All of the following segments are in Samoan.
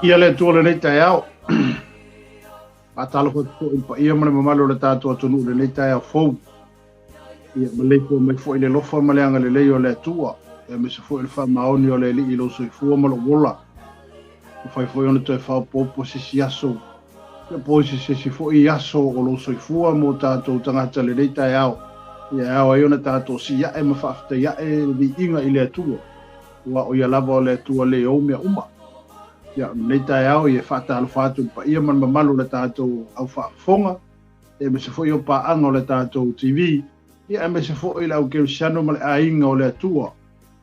Viia le Atua i lenei taeao. Faatalofa atu foi i le paia ma le mamalu o le tatou atunuu i lenei taeao fou. Ia maleifua mai foi i le alofa ma le agalelei o le Atua, aemaise foi o le faamaoni o le Alii i lou soifua ma lou ola. Mafai foi ona toe faaopoopo se isi aso, ia po o se isi foi aso o lou soifua mo tatou tagata i lenei taeao, ia e ao ai ona tatou siiae ma faafetaiae le viiga i le Atua, aua o Ia lava o le Atua le ou mea uma. Ia, o lenei taeao, ia e faatalofa atu i le paia ma le mamalu o le tatou au faafofoga, aemaise foi o paaga o le tatou TV, ia aemaise foi le au kerisiano ma le aiga o le Atua,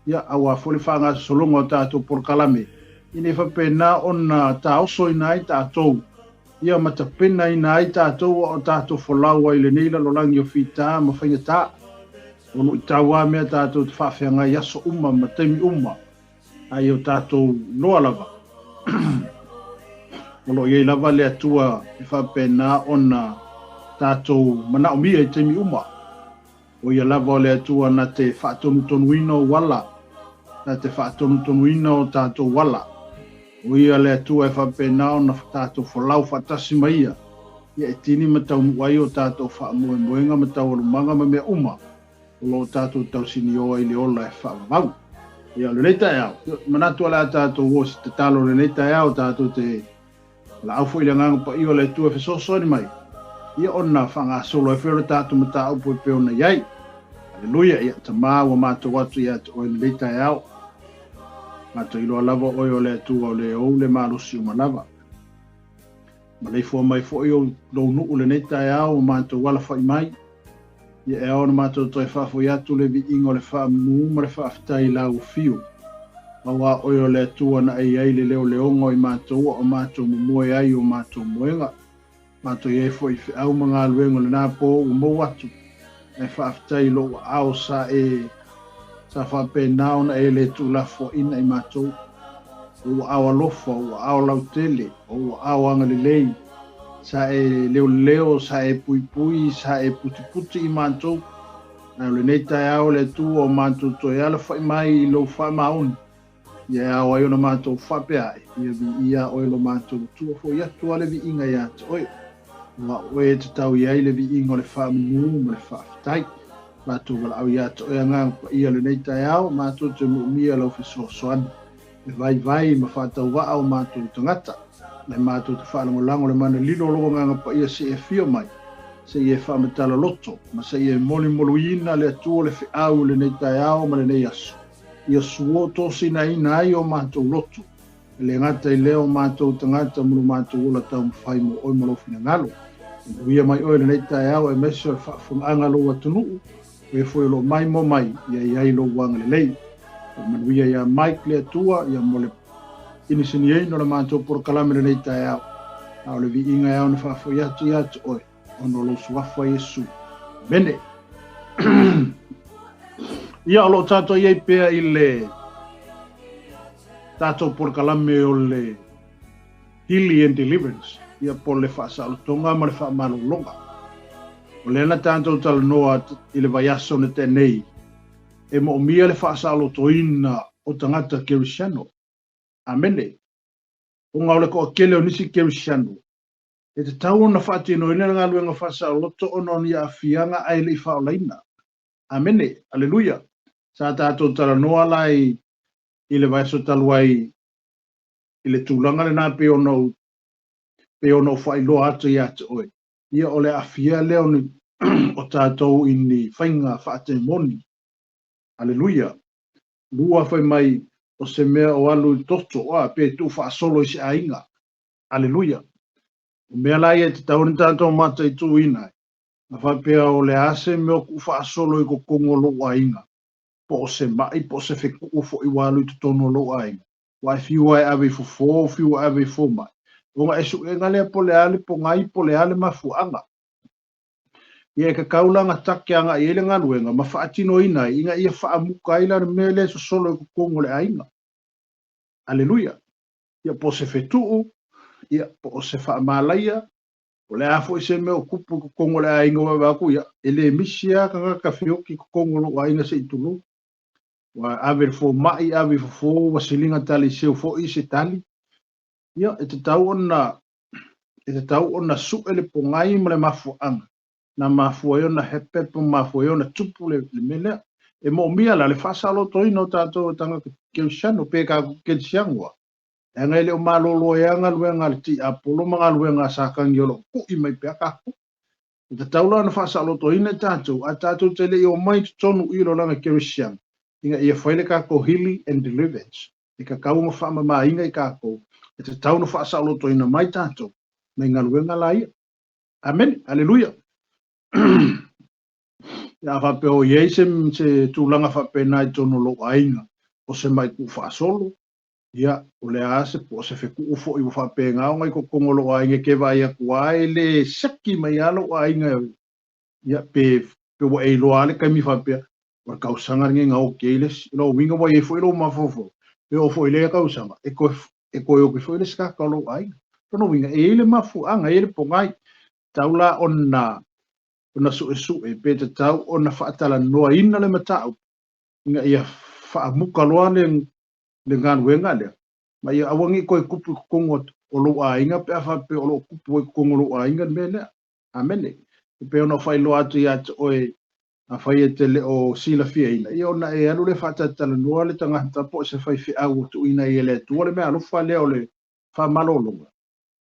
ia aua foi le faagasologa o tatou polokalame, ina ia faapena ona taosoina ai tatou, ia ma tapenaina ai tatou a o tatou folau ai i lenei lalolagi o fita ma faigata. O luitau a mea tatou te faafeagai aso uma ma taimi uma, a ia o tatou iloa lava o lo o i ai lava le Atua e faapena ona tatou manaomia i taimi uma. O ia lava o le Atua na te faatonutonuina ou ala, na te faatonutonuina o tatou ala. O ia le Atua e faapena ona tatou folau faatasi ma ia, ia e tini ma taunuu ai o tatou faamoemoega ma taualumaga ma mea uma o lo o tatou tausinioa i le ola e faavavau. Ia, o lenei taeao, manatu o le a tatou o i se tatalo i lenei taeao, tatou te valaau foi i le Agaga Paia o le Atua e fesoasoani mai, ia ona faagasolo ai foi o le tatou mataupu e pei ona i ai. Aleluia, ia Tama ua matou atu ia te oe i lenei taeao. Matou iloa lava oe o le Atua o le ou le malosi uma lava. Maleifua mai foi ou lou nuu lenei taeao ua matou alafai mai. Ia e ao ona matou toe faafoi atu le viiga o le faamanu ma le faafetai i lau afio. Aua oe o le Atua na e i ai le leoleoga o i matou a o matou momoe ai i o matou moega. Matou i ai foi i feau ma galuega o lena po ua mou atu, ae faafetai i lou aao sa e sa faapena ona e le tuulafoaina i matou. O ou aao alofa, o ou aao lautele, o ou aao agalelei, sa e leoleo, sa e puipui, sa e putiputi i matou. Ae o lenei taeao le Atua o matou toe alafai mai i lou faamaoni, ia e ao ai ona matou faapea ai, ia viia oe lo matou Atua, foi atu a le viiga ia te oe. Aua o oe e tatau i ai le viiga o le faamanu ma le faafetai. Matou valaau ia te oe Agaga Paia lenei taeao, matou te moomia lau fesoasoani e vaivai ma faatauvaa o matou tagata, ae matou te faalagolago le mana lilo o lou Agaga Paia se i afio mai, se i e faamatala loto, ma se i e molimoluina le Atua o le feau i lenei taeao ma lenei aso. Ia suo tosinaina ai o matou loto, E le gata i lea o matou tagata ma lo matou ola taumafai mo oe ma lou finagalo. E manuia mai oe i lenei taeao aemaise o le faafofogaaga a lou atunuu, o e foi o lo o maimoa mai, ia i ai lou agalelei. Faamanuia ia Mike le Atua, ia mo le inisiniaina o le matou polokalame i lenei taeao, a o le viiga e ao ona faafoi atu ia te oe, ona o lou suafa Iesu. Amene. Ia, o lo o tatou i ai pea i le tatou polokalame o le Healing and Deliverance, ia po o le faasaolotoga ma le faamalologa. O lea na tatou talanoa i le vaiaso na tea nei, e moomia le faasaolotoina o tagata kerisiano. Amene. Ona o le toatele o nisi kerisiano, e tatau ona faatinoina le galuega faasaoloto ona o ni aafiaga ae le i faaolaina. Amene. Aleluia. Sa tatou talanoa la i i le vaiaso talu ai i le tulaga lena pei ona ou pei ona ou faailoa atu ia te oe. Ia o le aafia lea o ni o tatou i ni faiga faatemoni. Aleluia. Lua fai mai o se mea o alu i toto, a pe tuufaasolo i se aiga. Aleluia. O mea la ia e tatau ona tatou mataituina ai, a faapea o le a se mea o tuufaasolo i totonu o lou aiga, po o se mai po o se fetuu foi ua alu i totonu o lou aiga, ua e fiu lava e ave i fofo, fiu e ave i fomai, ona e suega lea po o le a le pogai po o le a le mafuaaga. Ia e tatau la ona take agai i ai le galuega ma faatinoina ai ina ia faamuta ai la le mea lea e sosolo i totonu o le aiga. Aleluia! Ia po o se fetuu, ia po o se faamalaia, O le a foi se mea o tupu i totonu o le aiga ua vaai atu, ia, e le misi lava tagata feoti i totonu o lou aiga se i tulou. Ua ave i le fomai, ave i fofo, ua siliga tali seu foi se tali. Ia, e tatau ona e tatau ona sue le pogai ma le mafuaaga na mafua ai ona hepe po mafua ai ona tupu le mea lea. E moomia la le faasaolotoina o tatou tagata kerisiano pe tatou kerisiano lava. Leaga e le o malolo ai lava galuega a le tiapolo ma galuega a Satani o lo o tui mai pea tatou. E tatau la ona faasaolotoina i tatou, a tatou te le i omai i totonu i le olaga kerisiano, ina ia fai le tatou healing and deliverance. E tatau ona faamamaina i tatou, e tatau ona faasaolotoina mai tatou mai galuega la ia. Amene, aleluia. A faapea o i ai se, se tulaga faapena i totonu o lou aiga, o se mai tuufaasolo, ia, o le a se, po o se fetuu foi ua faapena ona i totonu o lou aiga e te vaai atu lava e le seki mai lava lou aiga, ia, pe, pe ua e iloa lava le taimi faapea, o le tausaga lenei na oti ai le isi. O lona uiga ua i ai foi lou mafaufau, pe oo foi i lea tausaga, e toe, e toe oti foi le isi tagata o lou aiga. O lona uiga, e i ai le mafuaaga, e i ai le pogai, tatau la ona, ona suesue pe tatau ona faatalanoaina le mataupu ina ia faamuta loa le, le galuega lea, ma ia aua ne i toe tupu i totonu o lou aiga pe a faapea o lo o tupu ai i totonu o lou aiga le mea lea. Amene. E pei ona faailoa atu ia te oe, afai e te le o silafiaina, ia ona e alu lea faatalatalanoa le tagata po o se faifeau ua tuuina ai e le Atua le meaalofa lea o le faamalologa,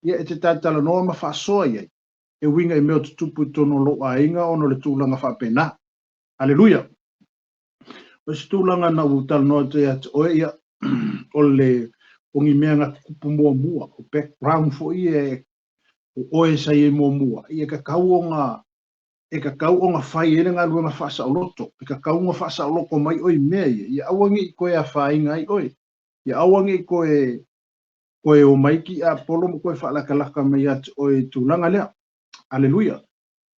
ia e te talatalanoa ma faasoa i ai, e uiga i mea o tutupu i totonu o lou aiga ona o le tulaga faapena. Aleluia! O se tulaga na ou talanoa atu ia te oe, ia, o le, o ni mea na tutupu muamua, o background foi e, o oe sa i ai muamua, ia e tatau ona, e tatau ona fai ai le galuega faasaoloto, e tatau ona faasaoloto mai oe i mea ia, ia aua ne i toe afaina ai oe, ia aua ne i toe, toe o mai tiapolo ma toe faalatalata mai ia te oe i tulaga lea. Aleluia.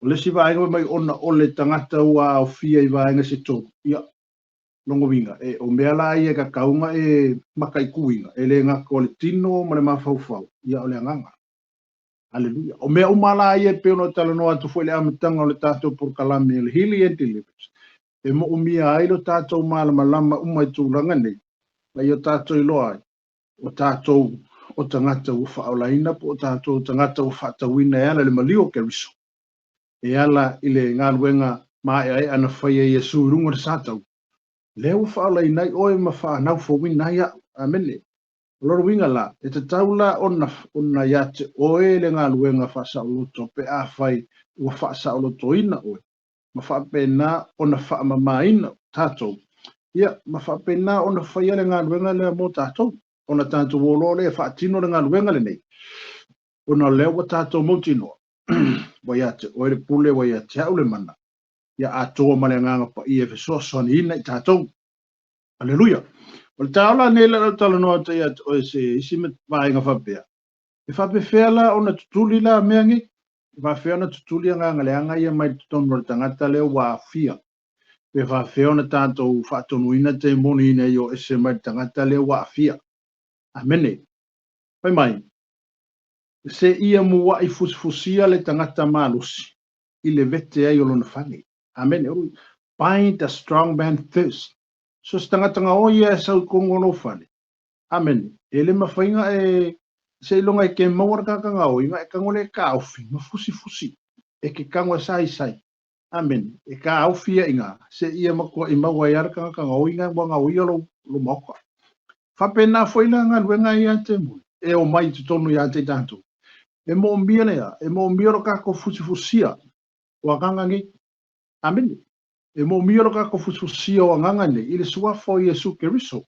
O le isi vaega fai mai ona o le tagata ua aofia i vaega se tolu, ia, lona uiga, e, o mea la ia e tatau ona e mataituina, e le gata o le tino ma le mafaufau, ia o le agaga. Aleluia. O mea uma la ia e pei ona talanoa atu foi i le amataga o le tatou polokalame o le Healing and Deliverance, e moomia ai lo tatou malamalama uma i tulaga nei, ma ia tatou iloa ai, o tatou o tagata ua faaolaina po o tatou o tagata ua faatauina e ala i le maliu o Keriso, e ala i le galuega maeaea na faia e Iesu i luga o le sa tau, lea ua faaolaina ai oe ma faanaufouina ai au. Amene. O lona uiga la, e tatau la ona, ona ia te oe le galuega faasaoloto pe afai ua faasaolotoina oe, ma faapena ona faamamaina tatou, ia, ma faapena ona faia le galuega lea mo tatou, ona tatou o loa lea e faatino le galuega lenei, ona o lea ua tatou mautinoa, ua ia te oe le pule, ua ia te au le mana, ia atoa ma le Agaga Paia e fesoasoaniina i tatou. Aleluia. O le taeao la nei le a ou talanoa atu ia te oe se isi vaega faapea, e faapefea la ona tutuli la mea nei? E faapefea ona tutuli agaga leaga ia mai totonu o le tagata lea ua aofia? Pe faapefea ona tatou faatonuina temoni ina ia o ese mai le tagata lea ua aafia? Amene. Fai mai, se ia muaʻi fusifusia le tagata malosi i le vete ai o lona fale. Amene. Bind the strong man first. So se tagata gaoi ia e sau i totonu o lou fale. Amene. E le mafai ona e seiloga e ke maua le tagata gaoi, ona e tago lea e taofi ma fusifusi e ke tago e saisai. Amene. E taofi ia i ina, seia matuaʻi maua ai lava le tagata gaoi na ua gaoia lou, lou maoka. Faapena foi la galuega ia te moni, e omai i totonu ia te i tatou. E moomia le a? E moomia lo tatou fusifusia o agaga nei. Amene. E moomia lo tatou fusifusia o agaga nei i le suafa o Iesu Keriso.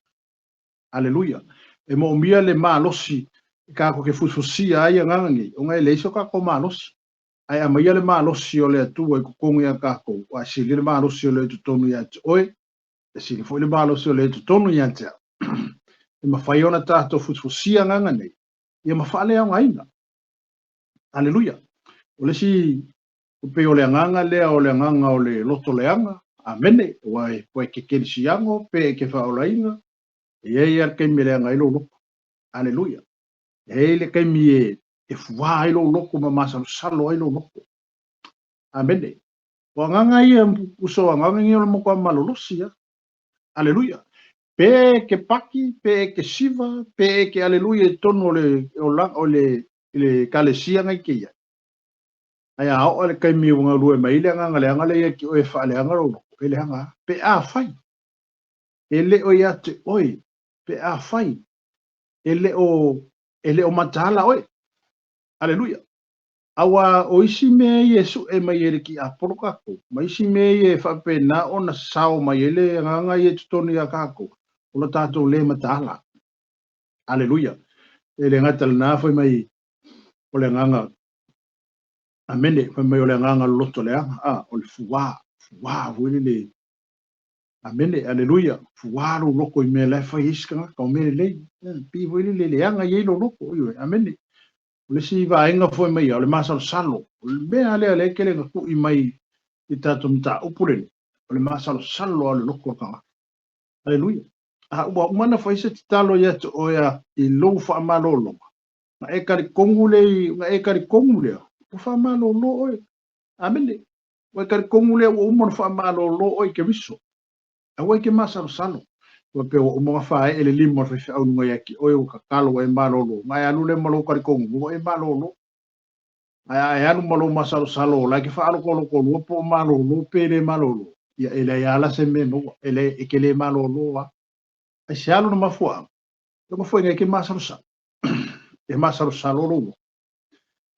Aleluia. E moomia le malosi e tatou te fusifusia ai agaga nei, ona e leai so tatou malosi. Ae aumaia le malosi o le Atua i totonu ia tatou, ae sili le malosi o lea i totonu ia te oe, e sili foi le malosi o lea i totonu ia te au. E mafai ona tatou fusifusia agaga nei, ia ma faaleaogaina. Aleluia. O le isi, pei o le agaga lea o le agaga o le loto leaga, amene, ua e, ua e ke kerisiano, pe e ke faaolaina, e i ai lava le taimi e leaga ai lou loto. Aleluia. E i ai le taimi e, E fuā ai lou loto ma masalosalo ai lou loto. Amene. O agaga ia, uso agaga ia o le matua malolosi a. Aleluia. Pe e ke paki, pe e ke siva, pe e ke aleluia i totonu o le, o la, o le, i le ekalesia ngai ke iai. Ae a oo le taimi ua galue mai ai le agaga leaga lea ia te oe e faaleaga lou loto, e leaga lava. Pe afai e le o ia te oe, pe afai e le o, e le o mataala oe. Aleluia. Aua o isi mea ia e suʻe mai e le tiapolo kākou, ma isi mea ia e faapena ona sao mai ai le agaga ia i totonu iā kākou, o lo tātou lē mataala. Aleluia. E le gata lena fai mai o le agaga Amene, fai mai o le agaga loloto leaga, a, o le fuā, fuā foi lele. Amene, aleluia. Fuā lou loto i mea la e fai ai se tagata, o mea lelei. Pei foi lele leaga i ai lou loto, ioe, amene. O le isi vaega foi mai ia, o le masalosalo. O le mea lea lea e tele na tui mai i tatou mataupu lenei, o le masalosalo lava o le loto o le tagata. Aleluia. A ua uma ona fai se tatalo ia te oe i lou faamalologa, na e talitonu lea, na e talitonu lea, ua faamalolo oe. Amene. Ua e talitonu lea ua uma ona faamalolo oe i Keriso. Aua e te masalosalo. Ua pei ua uma ona faaee le lima o le faifeau i luga ia te oe, ua tatalo ua e malolo. Na e alu lea ma lou talitonuga, ua e malolo. Ae a e alu ma lou masalosalo o la e te faalotolotolua po o malolo pe le malolo, ia e leai lava la se mea e maua, e leai, e te le malolo lava. Aisea lona mafuaaga? Ona foi e te masalosalo. E masalosalo lou loto.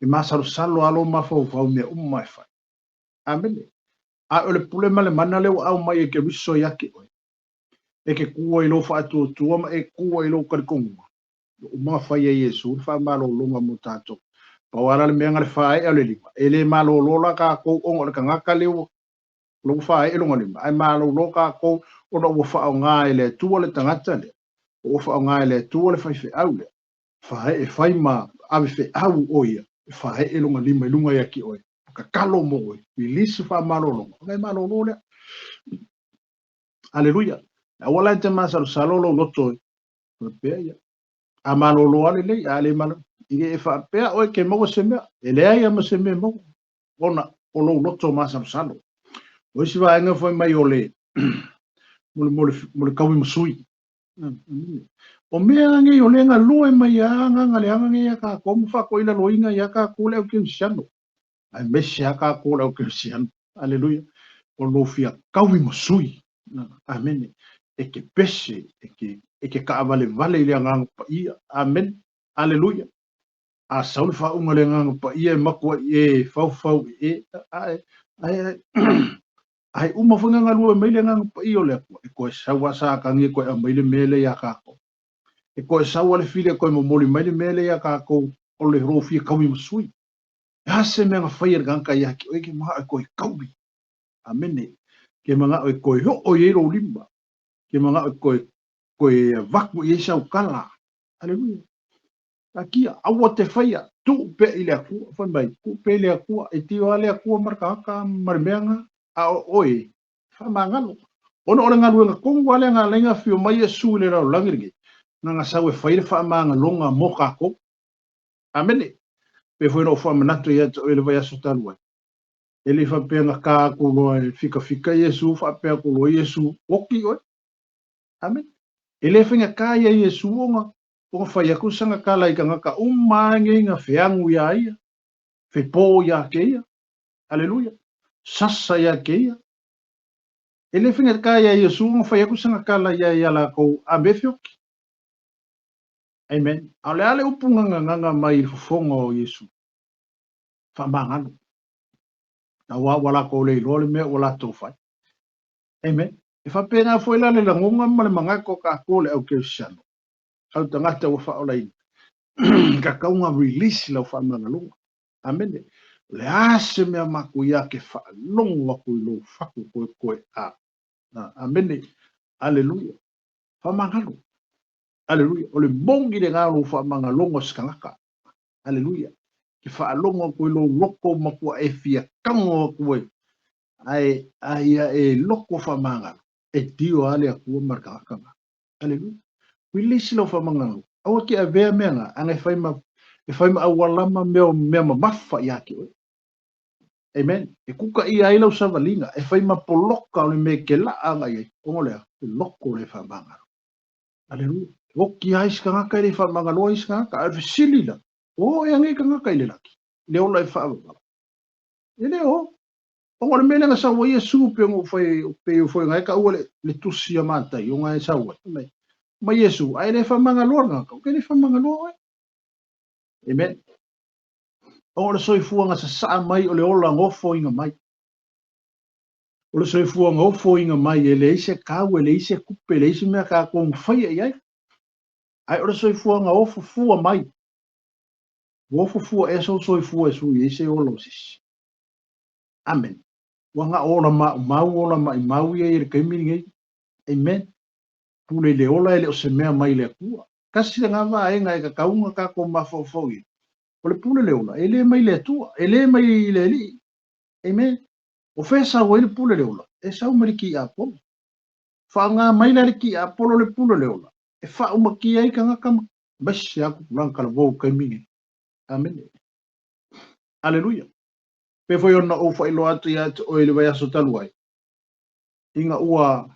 E masalosalo lava lou mafaufau i mea uma e fai. Amene. A o le pule ma le mana lea ua aumai e Keriso ia te oe, e ke kū ai i lou faatuatua ma e kū ai i lou talitonuga, ua uma ona fai e Iesu le faamalologa mo tatou. Pau lava la le mea na le faaee o le lima, e le malolo la tatou ona o le tagata lea ua ua faaee lona lima, ae malolo tatou ona ua faaaoga e le Atua le tagata lea, ua faaaoga e le Atua le faifeau lea, faaee fai ma ave feau o ia, e faaee lona lima i luga ia te oe, tatalo mo oe, release faamalologa, ona e malolo lea. Aleluia. Aua la e te masalosalo lou loto e faapea ia. A malolo lava lelei, a le malo, i le e faapea oe ke maua se mea, e leai lava ma se mea e maua, ona o lou loto masalosalo. O isi vaega foi mai o le mo le, mo le, mo le kaui masui. O mea nei o le galue mai a agaga leaga nei a kākou ma faakoilaloina ia kākou le au kerisiano. Aemaise a kākou le au kerisiano. Aleluia. O lou fia kaui ma sui. Amene. E ke pese, e ke, e ke kaavalevale i le agaga paia. Amene. Aleluia. A sau le faauga le agaga paia e makuai e faufau e e, ae, ae, ae, ae uma foi na galue mai le agaga paia o le Atua, e toe sau a Satani e toe aumai le mea lea iā kākou. E toe sau a le fili e toe momoli mai le mea lea iā kākou o le lou fia kaui ma sui. E a se mea na fai e le tagata ia te oe ke manao e toe kaui. Amene. Ke manao e toe oo i ai lou lima. Ke manao e toe, toe avatu i ai sau tala. Aleluia. Taatia, aua te faia, tuu pea i le Atua, fai mai, tuu pea i le Atua, e tio lava le Atua ma le tagata ma le mea na, a o oe, faamagalo. Ona o le galuega tonu lava lea na ala ai ona afio mai Iesu i le lalolagi lenei, na ona sau e fai le faamagaloga mo tatou. Amene. Pei foi ona ou faamanatu ia te oe i le vaiaso talu ai, e le i faapea na ta atu loa e fikafika Iesu, faapea atu loa Iesu, oti oe. Amene. E le faigata ia Iesu ona ona fai atu sana tala i tagata uma nei na feagu iā ia, fepō iā te ia. Aleluia. Sasa iā te ia. E le faigata iā Iesu ona fai atu sana tala ia iā latou a me feoki. Amen. A o le a le upu nganganganga mai i le fofoga o Iesu? Faamagalo. Auā ua latou le iloa le mea ua latou fai. Amen. E faapena foi la le lagona ma le manatu o tatou le au kerisiano, au tagata ua faaolaina, tatau ona release lau faamagaloga. Amene. O le a se mea matou ia ke faalogo atu i lou fatu koekoe a. Amene. Aleluia. Faamagalo. Aleluia. O le moni lena o lou faamagaloga o se tagata. Aleluia. Ke faalogo atu i lou loto matua e fia tago atu ai. Ae a ia e loko faamagalo, e tio lava le Atua ma le tagata na. Aleluia. Release lau faamagalo. Aua ke avea mea na, ana e fai ma E fai ma auala ma mea, mea mamafa ia te oe. Amen. E kuka ia ai lau savaliga, e fai ma poloka o le mea e ke laa agai ai, ona o le a? Le loko le faamagalo. Aleluia. E oki ai isi tagata e le i faamagaloa isi tagata. A o le fesili la, ua oo ea nei tagata i le lagi, i le ola e faavavau? E le o. Ona o le mea lea na sau ai Iesu pei ona ou fai, pei foi ona e taua le, le tusi a Matai ona e sau ai. Mai, mai Iesu, a e le faamagaloa le tagata, ou te le faamagaloa oe. Amen. Ona o le soifuaga sasaa mai o le ola gofoina mai. O le soifuaga ofoina mai e leai se kau, e leai se tupe, e leai se mea tatou faia i ai. Ae o le soifuaga ofo fua mai. Ua ofo fua ea sou soifua e sui ai se ola o se isi. Amen. Ua na o ola maumau, ola maimau ia i le taimi lenei. Amen. Pule i le ola e le o se mea mai le Atua. Tasi lena vaega e tatau ona tatou mafaufau i ai. O le pule le ola, e le mai le Atua, e le mai le Alii. Amen. O fea e sau ai le pule le ola? E sau mai le tiapolo. Faaaoga mai la le tiapolo le pule le ola e faaumatia ai tagata ma aemaise lava tupulaga talavou i le taimi lenei. Amene. Aleluia. Pei foi ona ou faailoa atu ia te oe i le vaiaso talu ai, ina ua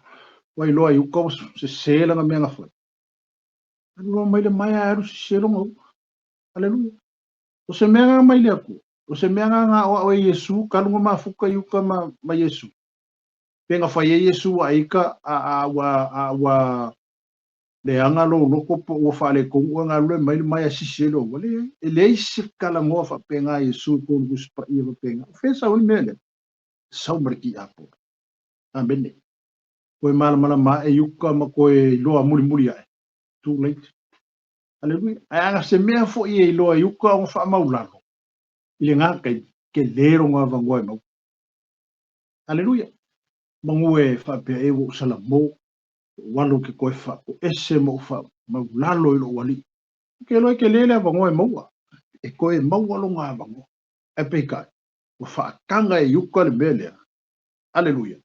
iloa i uka ua sese lana mea na fai. Alu loa mai le maea e alu sese lona uka. Aleluia. O se mea na mai le Atua. O se mea na na aoao e Iesu, talu na mafuta i uka ma, ma Iesu. Pe na fai e Iesu a ika a, a, ua, a, ua leaga lou loko po ua faaletonu oe galulue mai le maea sisi ai lou ua. Leai, e leai se talanoa faapena a Iesu i totonu o Tusi Paia faapena. O fea e sau ai le mea lea? E sau ma le tiapolo. Amene. Toe malamalama ae i uka ma toe iloa mulimuli ae. Too late. Aleluia. Ae ana se mea foi e iloa i uka ona faamaulalo i lena taimi, tele lona avanoa e maua. Aleluia. Manu e faapea e ua ou salamo, ou alo ke koe faapoese ma ou faamaulalo i lou alii. Ou te iloa e tele le avanoa e maua, e toe maua lona avanoa. Ae peitai, ua faataga e uka le mea lea. Aleluia.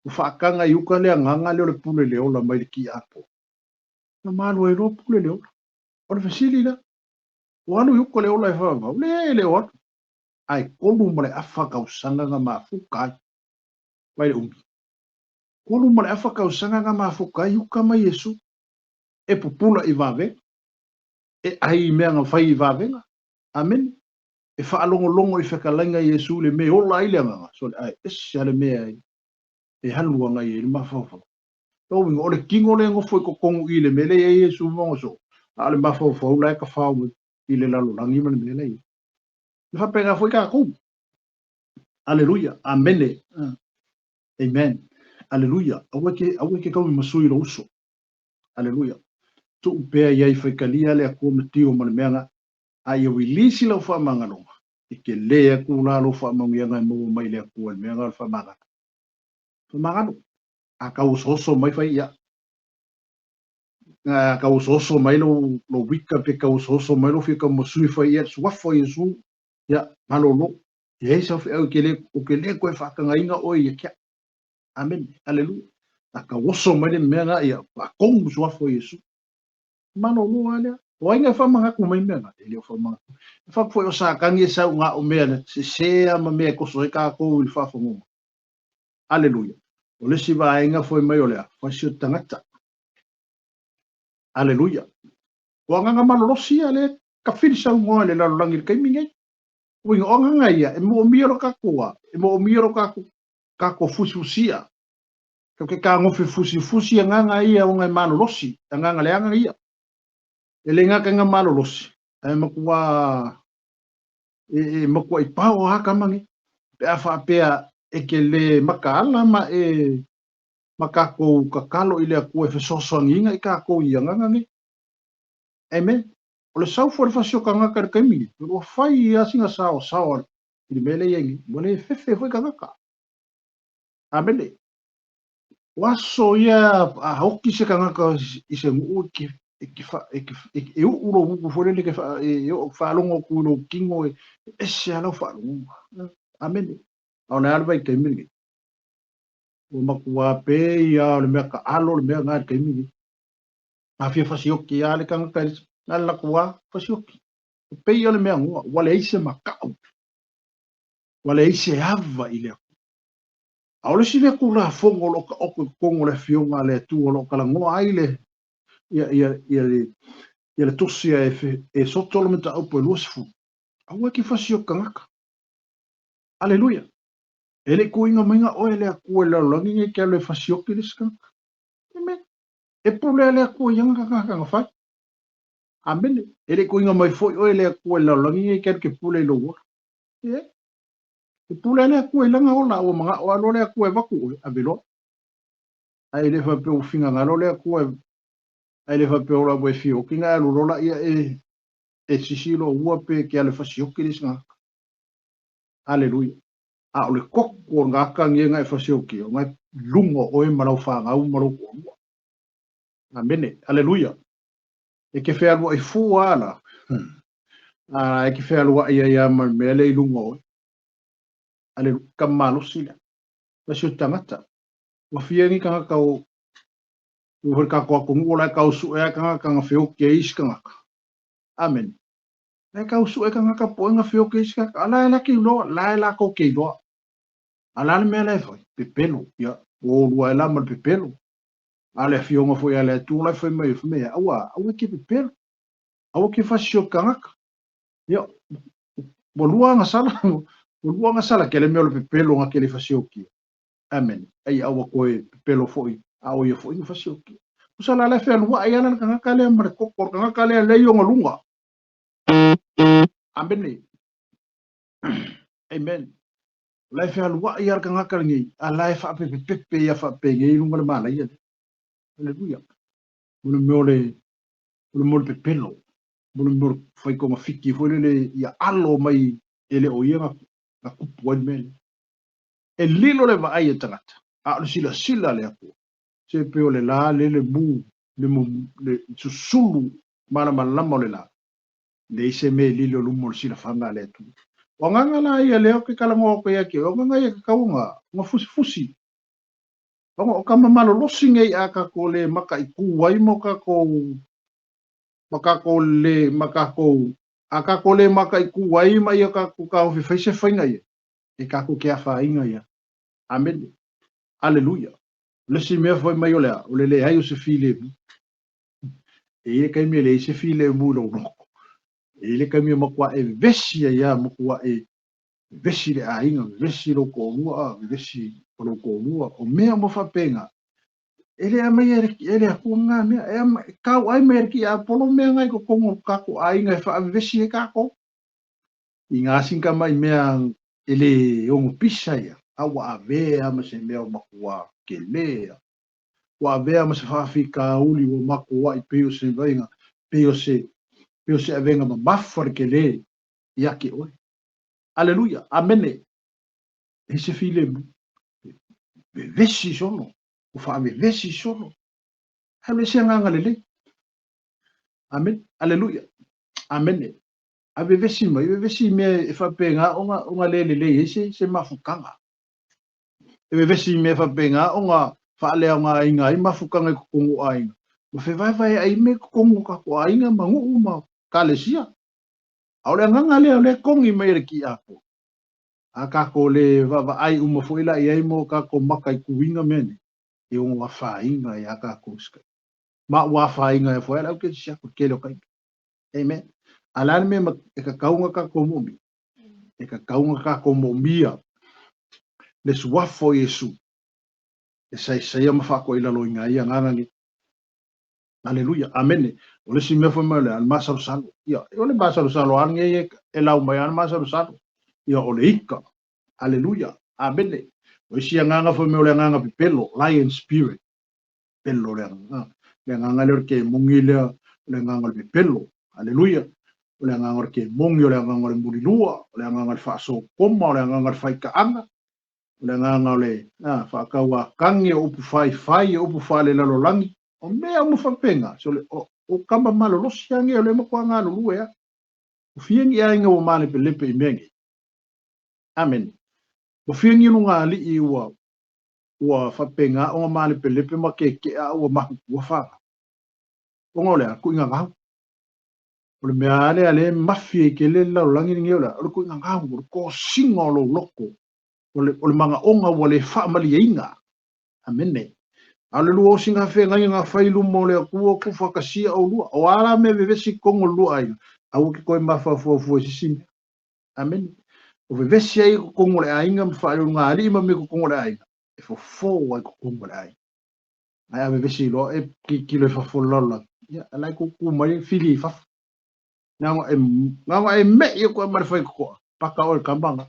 Ua faataga e uka le agaga lea o le pule le ola mai le tiapo. Na malu ai loa pule le ola. O le fesili la, ua alu i uka le ola e faavavau? Le, le o alu. Ae 3.5 tausaga na mafuta ai. Vai le umi. 3.5 tausaga na mafuta ai uka ma Iesu. E pupula i vavega. E ai i mea na fai i vavega. Amene. E faalogologo i fetalaiga Iesu le mea e ola ai le agaga. Sole, ae ese a le mea e alu agai ai le mafaufau. Lona uiga, o le tino lea e nofo i totonu i le mea lea e i ai Iesu ma ona soo, a o le mafaufau la e tafao mai i le lalolagi ma le mea la e i ai. E faapena foi tatou. Aleluia. Amene. Amen. Aleluia. Aua e te, aua e te tau i masui i lou uso. Aleluia. Tuu pea i ai faitalia le Atua ma tio ma le mea na, a ia release lau faamagaloga, e tele atu la lou faamanuiaga e maua mai le Atua i le mea na o le faamagalo. Faamagalo. A tau osooso mai fai ia, a tau osooso mai lou, lou wika pe tau osooso mai lou fia tau masui fai ia, suafa o Iesu, ia, malolo. E leai sau feau ke le, o ke le koe faatagaina oe ia te au. Amene. Aleluia. A tau oso mai le mea na, ia, faatonu suafa o Iesu. Malolo lava lea. O ai na e faamanatu mai mea na? E le o faamanatu. E faapea foi o Satani e sau na o mea na sese lava ma mea e toso ai tatou i le faafofoga. Aleluia. O le isi vaega foi mai o le a? Fasi o tagata. Aleluia. O agaga malolosi ia lea e tafili saunoa i le lalolagi i le taimi nei. Uiga, o agaga ia e moomia lo tatou a, e moomia lo tatou tatou fusifusia. Tatou te tagofi fusifusi agaga ia ona e malolosi, agaga leaga ia. E le gata ina malolosi, ae matua e, e matuai pao lava tama nei. Pe a faapea e te le mataala ma e ma tatou tatalo i le Atua e fesoasoaniina i tatou i agaga nei. Amen. O le sau foi o le fasi o tagata i le taimi nei, ua fai lava sina saosaoa i le mea lea e i ai nei, ua le fefe foi tagata. Amene. O aso ia a oki se tagata i se nuu e ke, e ke fa, e ke, e, e uu lou upu foi lele ke fa, e, e oo faalogo atu i lou tino e, e ese lava lau faalogoga. Amene. A o le a le vaitaimi lenei? Ua matua pei lava o le mea taalo le mea lena i le taimi lenei. A fia fasioki lava le tagata i le, na o le latou lava fasioki. E pei o le mea goa, ua leai se makaʻu, ua leai se ava i le Atua. A o le isi lea Tulafono o lo o taoto i totonu o le Afioga a le Atua o lo o talanoa ai le, ia, ia, ia le, ia le tusi a Esoto le mataupu e 20, aua e te fasi o tagata. Aleluia! E le i tuuina maiga oe e le Atua i le lalolagi nei e te alu e fasioki le isi tagata. Amen. E pule a le Atua i ana tagata na fai. Amene. E le i tuuina mai foi oe e le Atua i le lalolagi nei e te alu te pule i lou ola. E. E pule a le Atua i lana ola, ua manao lava loa le Atua e avatu oe, ave loa. Ae le faapea ua finagalo le Atua e, ae le faapea ua ua e fia oki na e alu loa laia e, e sisi lou ua pe ke alu e fasioki le isi tagata. Aleluia. A o le koko o le gata nia na e fasiokia, o na e luga o oe ma lau fanau ma lou toalua. Amene. Aleluia. E ke fealuai fua ala. A e ke fealuai ai a ma le mea lea i luga o oe. Aleluia. Ka malosi lea. Fasi o tagata. Ua fia ni tagata o ua hoi kako atunuu o la e tau suʻe ai tagata na feoki ai isi tagata. Amene. La e tau suʻe tagata poʻe na feoki ai isi tagata. A la e la ke iloa, la e lakou ke iloa. A la le mea la e fai, pepelo, ia, ua olua ai la ma le pepelo. A le afioga foi a le Atua la e fai mai, fai mai, aua, aua e ke pepelo. Aua ke fasi o tagata. Ia, ua lua agasala, ua lua agasala ke le mea o le pepelo na ke le fasiokia. Amen. Ai aua koe pepelo foi, a o ia foi na fasiokia. Tusa la le fealuai ala le tagata lea ma le koko o le tagata lea lea i ona luga. Amene. Amen. O la e fealuai ala le tagata lenei, a la e faapepepepe ia faapenei i luga o le manaia lea. Aleluia. O le mea o le, o le mea o le pepelo. O le mea o le fai togafiti foi lele ia alo mai e le o ia na, na kupu ai le mea lea. E lilo le vaai e tagata, a o le silasila a le Atua, se pei o le la le le mu, le, mu, le susulu malamalama o le la, leai se mea e lilo i luma o le silafaga a le Atua. O agaga la ia lea ou te talanoa atu ai ia te oe, o agaga ia e tatau ona, ona fusifusi. Ona o tama malolosi nei a tatou le mataitu ai ma o tatou, ma tatou le, ma tatou, a tatou le mataitu ai ma ia tatou taofi fai se faiga ia, e tatou te afaina ia. Amene. Aleluia. O le isi mea foi mai o le a, o le leai o se filemu. E i ai le taimi e leai se filemu i lou loto. E i ai le taimi e matua e vevesi ai lava, matua e vevesi le aiga, vevesi lou toalua, vevesi ma lou toalua. O mea uma faapena, e le aumaia e le Atua lena mea. E, ama, e kauai mai e le tiapolo mea na i totonu o le tatou aiga e faavevesi ai tatou. I ngā sinka mai mea e le ono pisa ia, a ua avea ma se mea o matua kelē. Ua avea ma se faafitauli ua makuaʻi pei o se vaiga, pei o se, pei o se avega mamafa le kelē ia te oe. Aleluia! Amene! E se filemu. Vevesi solo. Ua faavevesi solo. Ae o le isi agaga lelei. Amene. Aleluia. Amene. A vevesi mai, vevesi i mea e faapena ona, ona le lelei ai se, se mafutaga. E vevesi i mea e faapena ona faaleaogaina ai mafutaga i totonu o aiga. Ma fevaevaeaʻi mea i totonu o tatou aiga ma nuu ma kalesia. A o le agaga lea o lea e togi mai e le tiakono. A tatou le vaavaai uma foi la i ai ma o tatou mataituina mea nei, e ono afaina ai a tatou isi taimi. Ma ua afaina ai foi a le au kerisiano i le tele o taimi. Amen. A le a le mea e tatau ona tatou moomia? E tatau ona tatou moomia le suafa o Iesu e saesaea ma faatoilaloina ai agaga nei. Aleluia. Amene. O le isi mea foi mai o le a, le masalosalo. Ia, o le masalosalo lava lenei e lau mai lava le masalosalo. Ia, o le ika. Aleluia. Amene. O isi agaga foi mai o le agaga pepelo, lion spirit. Pepelo le agaga. Le agaga lea o le kemoni lea, o le agaga o le pepelo. Aleluia. O le agaga o le kemoni, o le agaga o le mulilua, o le agaga o le faasokoma, o le agaga o le faikaaga, o le agaga o le faatauakagi, o upu faifai, o upu faalelalolagi. O mea uma faapena, so le, o, o kama malolosi lava nei o lea e matua galulue lava. Ua fia ni aiga ua malepelepe i mea nei. Amene. Ua fia ni lugalii ua, ua faapena ona malepelepe ma kekeʻa a ua mahutua fanau. Ona o le a? Kuʻi gagau. O le mea lava lea lea e mafi ai tele le lalolagi lenei o le a? O le tuuina gau, o le tosiga o lou loto, o le, o le manaoga ua le faamalieina. Amene. A o le lua osiga feagaiga na fai i luma o le Atua, tuufaatasia oulua. O a la mea e vevesi i totonu o le lua aiga, aua te toe mafaufau i se isi mea. Amene. O vevesi ai i totonu o le aiga ma faaleuluga alii ma mea i totonu o le aiga, e fofo ai i totonu o le aiga. Ae a vevesi loa e tilotilo i fafo o le lalolagi, ia, o la e tutu mai e fili i fafo. Na ona e, na ona e me'i atu ai ma le faitotoa, paka oe i le kama lena.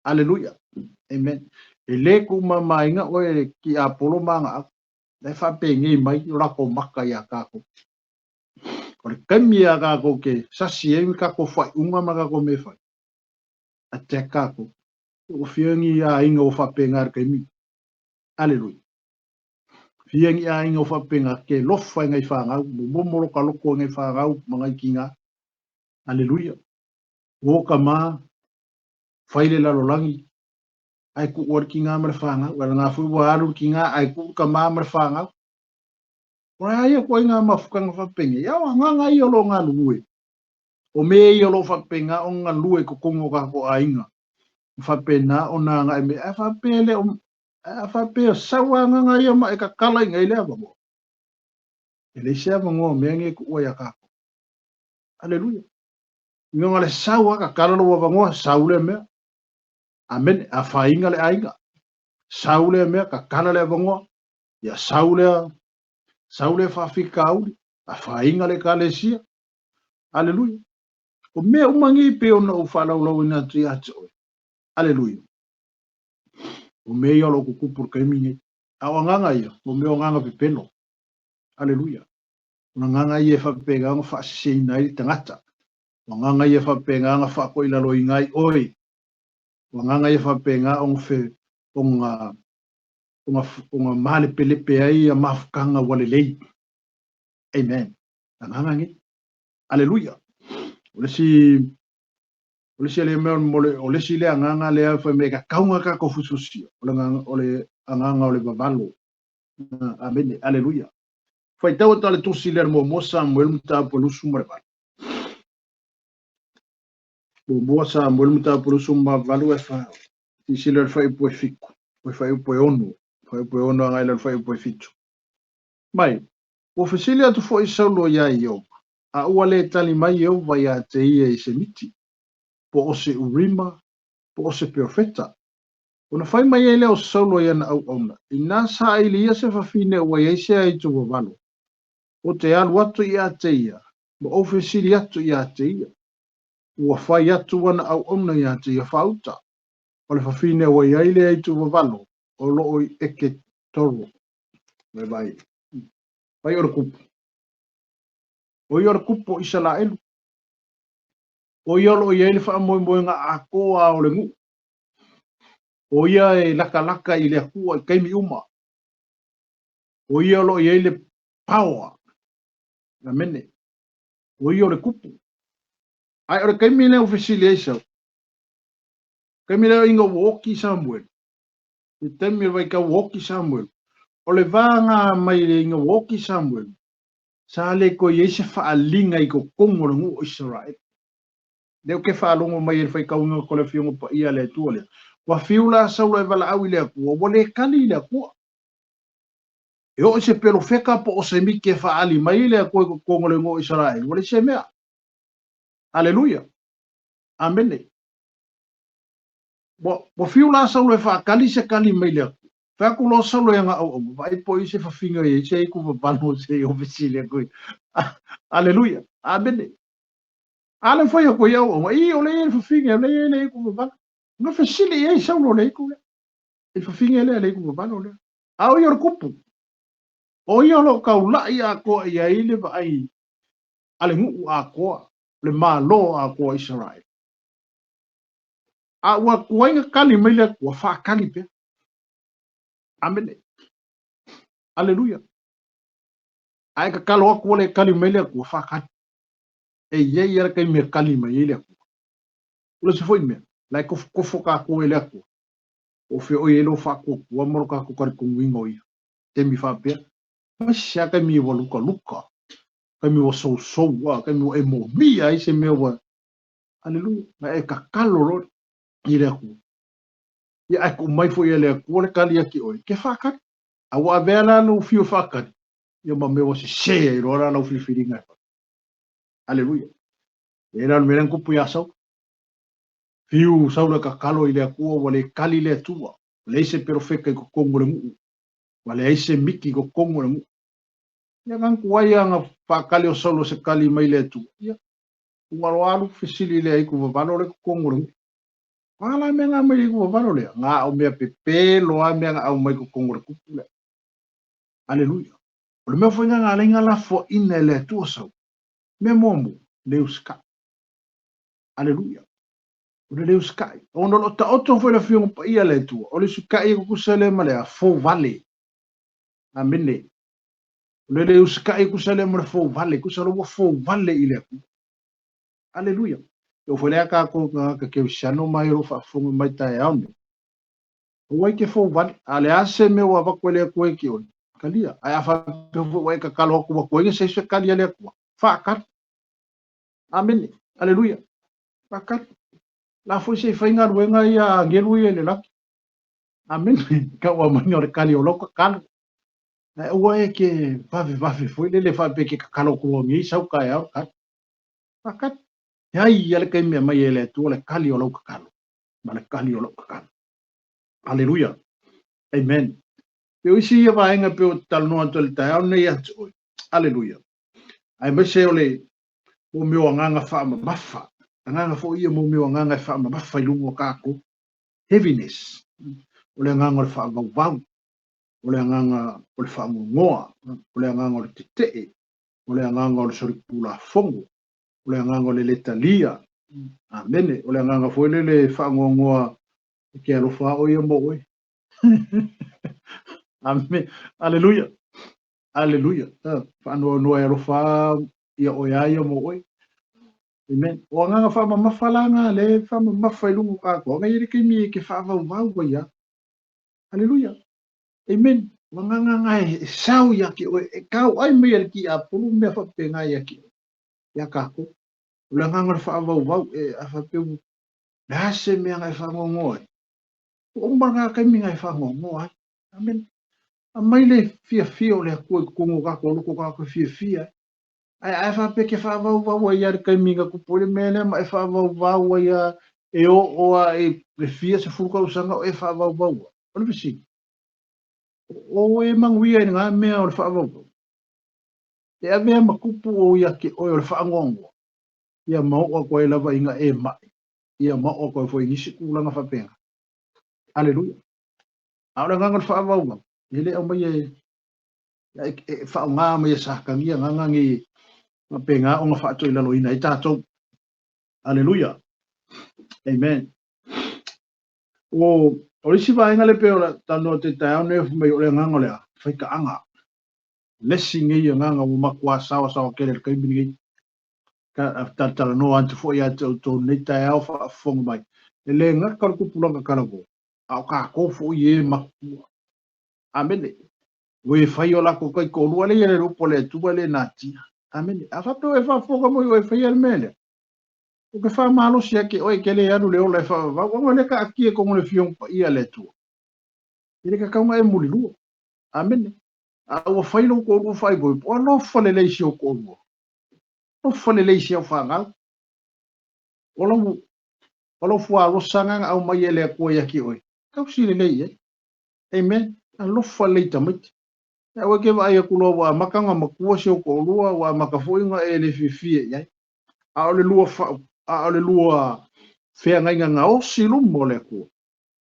Aleluia. Amen. E le tuumamaina oe e le tiapolo ma ana au. La e faapenei mai o latou maka iā tatou. O le taimi a tatou te sasi ai ma tatou faaiuga ma tatou mea e fai, attack tatou. Ua fia ni aiga ua faapena i le taimi. Aleluia. Fia ni aiga ua faapena ke lofa i ngai fanau, momomo lo ka loko i ngai fanau ma ngai tina. Aleluia. Ua tama, fai le lalolagi, ae tuu ai le tina ma le fanau. A lena foi ua alu le tina ae tuu le tama ma le fanau. O le a ia ituaiga mafutaga faapenei? A o agaga ia o lo o galulue. O mea ia o lo o faapena ona galue i totonu o tatou aiga. Ma faapena ona agai mai. Ae faapea le o, ae faapea sau agaga ia ma e tatala i inei le avanoa. E leai se avanoa o mea nei e tuua ia tatou. Aleluia. Ina le sau a tatala lou avanoa, sau lea mea. Amene. Afaina le aiga. Sau lea mea, tatala le avanoa. Ia sau lea, sau lea faafitauli, afaina le ekalesia. Aleluia. O mea uma nei pei ona ou faalaulauina atu ia te oe. Aleluia. O mea ia o lo o tutupu i le taimi nei. A o agaga ia, o mea o agaga pepelo. Aleluia. O agaga ia e faapena ona faaseseina ai le tagata. O agaga ia e faapena ona faatoilaloina ai oe. O agaga ia e faapena ona fe, ona ona, ona malepelepe ai ia mafutaga ua lelei. Amen. Agaga nei. Aleluia. O le isi, o le isi le mea mo le, o le isi le agaga lea fai mai ka kaunga ka ko fususia. O le agaga, o le agaga o le vavalo. Amene. Aleluia. Faitau atu le tusi lea muamua Samuel mataupu e 28. Muamua Samuel mataupu 28 e fa. Silasila i le fuaiupu e 7, o le fuaiupu e 6, fuaiupu e 6 agai i le fuaiupu e 7. Mai, ua fesili atu foi Saulo iā Ieova, a ua le tali mai Ieova iā te ia i se miti, po o se Urima, po o se perofeta. Ona fai mai ai lea o Saulo i ana auauna, Inā saili ia se fafine ua i ai se aitu vavalo, ou te alu atu iā te ia, ma ou fesili atu iā te ia. Ua fai atu ana auauna iā te ia faauta, o le fafine ua i ai le aitu vavalo, o lo o i eke toro. Mai vai. Vai o le kupu. O ia o le kupu o Isaraelu. O ia o lo o i ai le faamoemoega atoa o le nuu. O ia e lakalaka i le Atua i taimi uma. O ia o lo o i ai le power. Amene. O ia o le kupu. Ae o le taimi lea ua fesili ai Sau. Taimi lea ina ua oki Samuel. I taimi o le vaitau ua oki Samuel. O le vaga mai le ina ua oki Samuel, sa le toe i ai se faaaliga i totonu o le nuu o Isaraele. Lea ou te faalogo mai e le faitauina o le Afioga Paia a le Atua lea. Ua fiu la Saulo e valaau i le Atua, ua le kali i le Atua. E oo i se pelofeta po o se miti e faaali mai le Atua i totonu o le nuu o Isaraele, ua leai se mea. Aleluia. Amene. Ua, ua fiu la Saulo e faakali se kali mai le Atua. Fai atu loa Saulo i ana auauna, vaai po o i se fafine o i ai se aitu vavalo se i fesili atu ai. Aleluia. Amene. A le fai atu i auauna, i o le i ai le fafine, o le i ai le aitu vavalo. Na fesili i ai Saulo i le aitu lea. I le fafine lea, le aitu vavalo lea. A o ia o le kupu. O ia o lo o taula'i atoa i ai le vaai a le nuu atoa, le Malo atoa o Isaraele. A ua tuai na kali mai le Atua, faakali pea. Amene. Aleluia. A e tatalo atu ua le kali mai le Atua, faakali. E i ai lava le taimi e kali mai ai le Atua. O le isi foi mea, la e tofotofo tatou e le Atua. Po o fea o i ai lou faatuatua ma lo tatou talitonuina o Ia. Taimi faapea, aemaise lava taimi ua lukaluka. Taimi ua sousou, a, taimi ua e moomia ai se mea ua, aleluia, na e tatalo loa i le Atua. Ia, ae tuu mai foi e le Atua le tali ia te oe, ke faatali. A ua avea la lou fiu e faatali, ia ma mea ua sese ai loa la lau filifiliga e fai. Aleluia. E la o le mea lea na tupu ia Saulu. Fiu Saulu e tatalo i le Atua, ua le tali le Atua. Ua leai se perofeta i totonu o le nuu. Ua leai se miti i totonu o le nuu. Ia na tuai lava na faatali o Saulu se tali mai le Atua. Ia, ua loa alu fesili lea i tuvavalo lea i totonu o le nuu. O a la mea na aumai i le tuvavalo lea? Na o mea pepelo lava mea na aumai i totonu o le tupu lea. Aleluia. O le mea foi na na alai na lafoaina e le Atua Saulu. Mea muamua, le usikai. Aleluia. O le le usikai. Ona o lo o taoto foi le Afioga Paia a le Atua. O le usikai e tutusa lea ma le a? Fouvale. Amene. O le le usikai e tutusa lea ma le fouvale. Tusa loa ua fouvale i le Atua. Aleluia. E oo foi lea tatou tagata kerisiano mai o lo o faafofoga mai taeao nei. Aua e te fouvale. A o le a se mea ua avatu e le Atua ia te oe? Talia. Ae a faapea foi ua e tatalo atu ua toeina se isi e tali a le Atua, faatali. Amene. Aleluia. Faatali. La foi se i fai galuega ia a agelu ia i le lagi. Amene. Tau aumaiga o le tali o lau tatalo. Ae aua e ke vavevave foi lele faapea e ke tatalo atu loa nei sau taeao le tali. Faatali. E ai ia le taimi e aumai ai e le Atua le tali o lau tatalo ma le tali o lau tatalo. Aleluia. Amen. Pe o isi ia vaega pe o talanoa atu i le taeao lenei ia te oe. Aleluia. Aemaise o le mo mea o agaga faamamafa. Agaga foi ia mo mea o agaga e faamamafa i luga o tatou. Heaviness. O le agaga o le faavauvau. O le agaga o le faangogoa. O le agaga o le tetee. O le agaga o le solitulafono. O le agaga o le le talia. Amene. O le agaga foi lele e faangoagoa e ke alofa o ia mo oe. Amen. Aleluia. Aleluia. Faanoanoa e alofa ia oe a ia mo oe. Amen. O agaga faamamafa la na le faamamafa i luga o tatou. Aga i le taimi e ke faavauvau ai a. Aleluia. Amen. O agaga nga e sao ia te oe, e kau ai mai e le tiapolo mea faapena ia te oe. Ia tatou. O le agaga o le faavauvau e a faapea le a se mea na e faanoanoa ai. Ua uma lena taimi na e faanoanoa ai. Amen. Aumai le fiafia o le Atua i totonu o tatou loto tatou te fiafia ai. Ae a e faapea ke faavauvau ai lava i le taimi na tupu ai le mea lea ma e faavauvau ai lava e oo lava i le fia sefulu tausaga o e faavauvau ai. O le fesili, o e manuia i lena mea o le faavauvau? E avea ma tupu o ia te oe o le faanoanoa, ia ma oo atu ai lava ina e mai, ia ma oo atu ai foi i nisi tulaga faapena. Aleluia. A o le agaga o le faavauvau, e le aumaia e, e faaaoga mai e Satani agaga nei faapena ona faatoilaloina ai tatou. Aleluia. Amen. O, o le isi vaega le pei o le talanoa te taeao nei mai o le agaga o le a, faitaaga. Le isi nei agaga ua matua saosaoa tele i le taimi lenei. Talatalanoa atu foi ia te outou nei taeao faafofoga mai. E le gata o le tupulaga talavou, a o tatou foi e matua. Amene. Ua e fai o latou taitoalua lea ia le upu a le Atua e le natia. Amene. A faapea ua e faafofoga mai ua e faia le mea lea, ou te faamalosi ake oe ke le alu le ola e faavavau, ona o lea taatia i totonu o le Afioga Paia a le Atua. E le tatau ona e mulilua. Amene. A ua fai lou toalua faaipoipo, alofa lelei i si ou toalua. Alofa lelei i si au fanau. O lau, o lau fuaalosa na aumai e le Atua ia te oe, tausi lelei i ai. Amen. Alofa lelei i tamaiti. Aua e ke vaai atu loa ua amata ona matua si ou toalua, ua amata foi ona e le fiafia i ai. A o le lua fa, a o le lua feagaiga gaosi i luma o le Atua,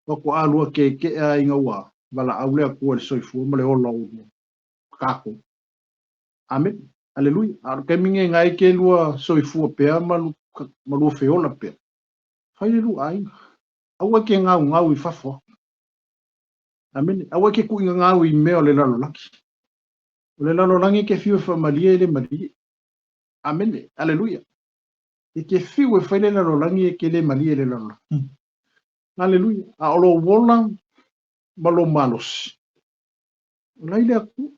faatoa lua keke'a ai ina ua valaau le Atua i le soifua ma le ola o ulua tatou. Amene. Aleluia. A o le taimi nei na e ke lua soifua pea ma, ma lua feola pea. Fai le lua aiga. Aua e ke gaugau i fafo. Amene. Aua e ke kuʻigagau i mea o le lalolagi. O le lalolagi e ke fiu e faamalie e le malie. Amene. Aleluia. E ke fiu e fai le lalolagi e ke le malie i le lalolagi. Aleluia. A o lou ola ma lou malosi. O la i le Atua.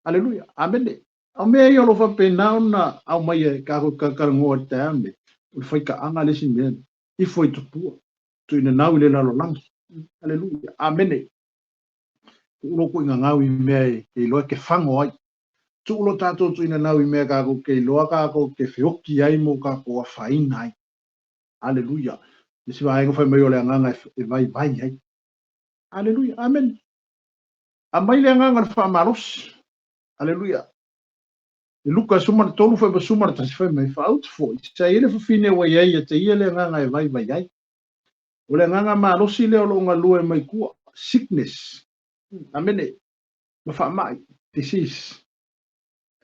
Aleluia. Amene. A o mea ia o lo o faapena ona aumaia e kākou talatalanoa i le taeao lenei, o le faitaaga le isi mea, ifo i tupua, tuuinanau i le lalolagi. Aleluia. Amene. Tuu lou tuuinanau i mea e te iloa e te fago ai. Tuu lo tatou tuuinanau i mea kākou te iloa kākou te feoki ai mo kākou afaina ai. Aleluia. Le isi vaega fai mai o le agaga e vaivai ai. Aleluia. Amene. Aumai le agaga o le faamalosi. Aleluia. I Luka 13 fai ma 11 fai mai, Faautu foi, sa i ai le fafine ua i ai ia te ia le agaga e vaivai ai. O le agaga malosi lea o lo o galue mai tua, sickness. Amene. Ma faamai, disease.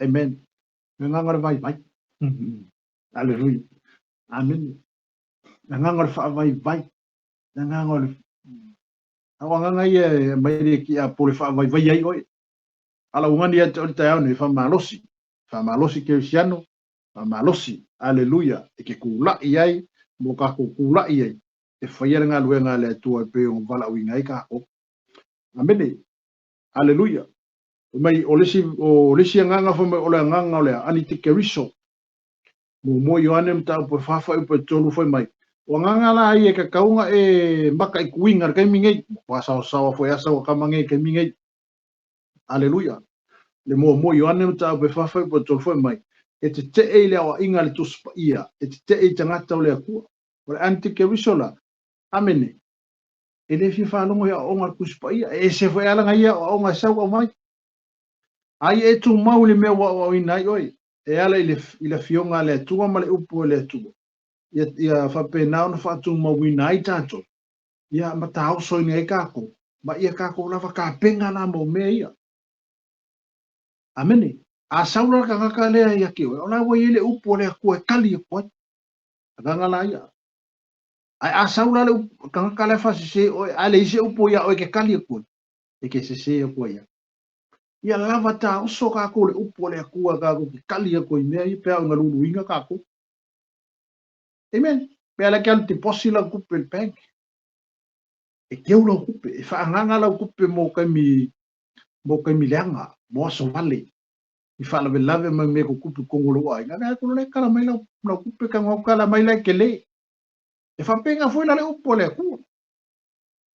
Amen. Le agaga o le vaivai. Aleluia. Amene. Le agaga o le faavaivai. Le agaga o le... A o agaga ia e aumai le tiapolo e faavaivai ai oe. A lau gani ia te oe le taeao nei, faamalosi, faamalosi kerisiano, faamalosi, aleluia, e ke kulaʻi ai, mo kākou kulaʻi ai, e faia le galuega a le Atua e pei ona valaauina ai kākou. Amene. Aleluia. Fai mai, o le isi, o le isi agaga fai mai o le agaga o le anitikeriso. Muamua Ioane mataupu e fa fuaiupu e tolu fai mai, o agaga la ia e tatau ona e mataituina i le taimi nei. Ua saosaoa foi asa ua tama nei i le taimi nei. Aleluia. Le muamua Ioane mataupu e fa fuaiupu e tolu fai mai, e tetee i le aoaiga a le Tusi Paia, e tetee i tagata o le Atua. O le antikeriso la, amene, e le fia faalogo i aoaoga a le Tusi Paia, e ese foi lava lana ia aoaoga e sau aumai. A ia e tumau i le mea ua aoaoina ai oe, e ala i le, i le Afioga a le Atua ma le Upu a le Atua, ia, ia faapena ona faatumauina ai tatou, ia ma taosoina ai kākou, ma ia kākou lava tapena la mo mea ia. Amene. A sau la le tagata lea ia te oe, o la ua i ai le Upu a le Atua e tali atu ai. Agaga la ia. Ae a sau la le tagata lea faasese oe, ae leai se upu ia oe e te tali atu ai, e te sese atu ai ia. Ia lava taoso kākou le upu a le Atua kākou te tali atu ai i mea ia pe a o ina luluina kākou. Amen. Pe a la ke alu deposit lau tupe i le bank. E keu lau tupe, e faaagaga lau tupe mo taimi mo taimi leaga, mo aso vale. I faalavelave mai mea tutupu i totonu o lou aiga, lea kolo le kala mai lau, lau tupe ka ngau kala mai lai ke le. E faapena foi la le upu a le Atua.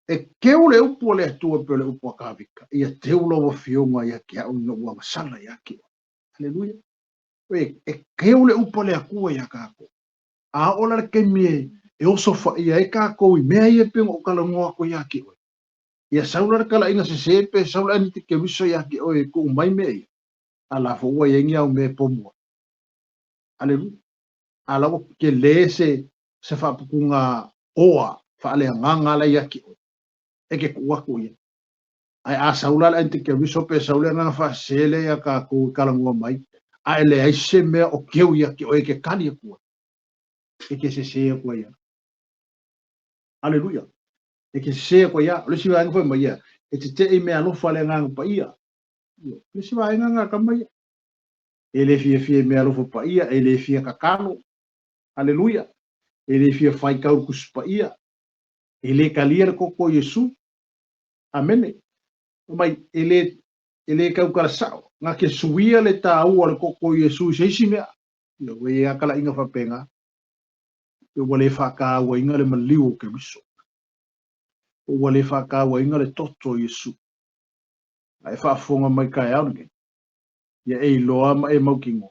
E keu le upu a le Atua pe o le upu a Kavika. Ia teu lau afioga ia te au ina ua agasala ia te oe. Aleluia. E, e keu le upu a le Atua ia kākou. A oo la le taimi e, e oso faia ai kākou i mea ia pei ona ou talanoa atu ia te oe. Ia sau la le talaiga sese pe sau le anite keriso ia te oe e tuu mai mea ia. A la foi ua i ai ni au mea e pomu ai. Aleluia. A la ua tele se, se faaputuga oa faaleagaga la ia te oe. E ke tuu atu ia. Ae a sau la le antikeriso pe sau le agaga faasese lea ia kākou e talanoa mai, a e leai se mea o keu ia te oe e ke kali atu ai. E ke sese atu ai ia. Aleluia. E ke sese atu ai ia. O le isi vaega fai mai ia, e tetee i mea alofa le agaga paia. O le isi vaega nga kama ia. E le fiafia i mea alofa paia, e le fia tatalo. Aleluia. E le fia faitau le Tusi Paia. E le talia le toto o Iesu. Amene. Mai, e le, e le tautala sao. Na te suia le tāua o le toto o Iesu i se isi mea. Ia, ua i ai talaiga faapena. Pe ua le faatauaina le maliu o Keriso. Pe ua le faatauaina le toto o Iesu. A e faafofoga mai taeao lenei, ia e iloa ma e mautinoa.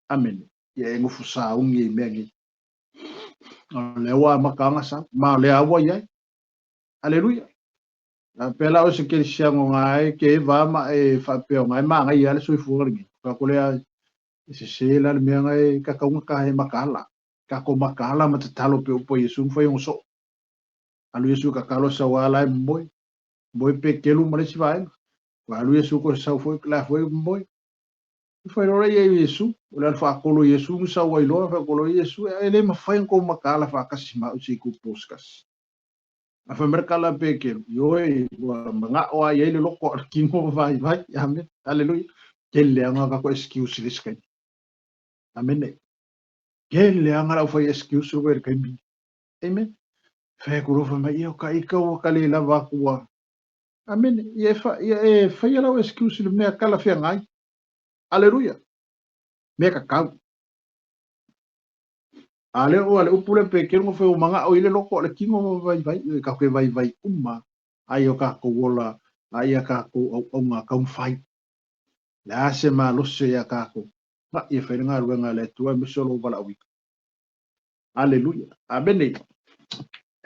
Amene. Ia e nofo sauni ai i mea nei. O lea ua amata ona sau, ma o lea ua i ai. Aleluia. A pea la o se kerisiano nga e ke va ma e faapea o nga e maangai a le soifua lenei. Ka ko lea e sese la le mea nga e kakaunga ka he makaala. Ka ko makaala ma tatalo pe upo Iesu mwhai ongo so. Alu Iesu kakalo sa wa la e moe. Moe pe kelu ma le si vaenga. Ko alu Iesu ko sau foi la foi moe. Fai loa ia i Iesu, o le alu faakolo i Iesu ma sau ai loa, faakolo i Iesu, e le mafai ona kou makaala faatasi ma au se i kou po se tasi. A fai mai le tala a Peteru, Ioe, ua manao lava i ai le loko a o le kino ua vaivai. Amene. Aleluia. Tele lava tatou excuse i le isi taimi. Amene. Tele lava lau fai excuse i le taimi. Amen. Fai atu loa fai mai, ia o ka ika ua ka le lava atu ua. Amene. Ia e, fa, ia e faia lau excuse i le mea talafeagai. Aleluia. Mea kakau. A lea ua le upu lea Petelo ma fai ua manao i le loko o le kino ma vaivai, e tatou te vaivai uma ai o tatou ola a ia tatou auauna taumafai. Le a se malosi ia tatou, na'i e fai le galuega a le Atua aemaise o lou valaauina. Aleluia. Amene.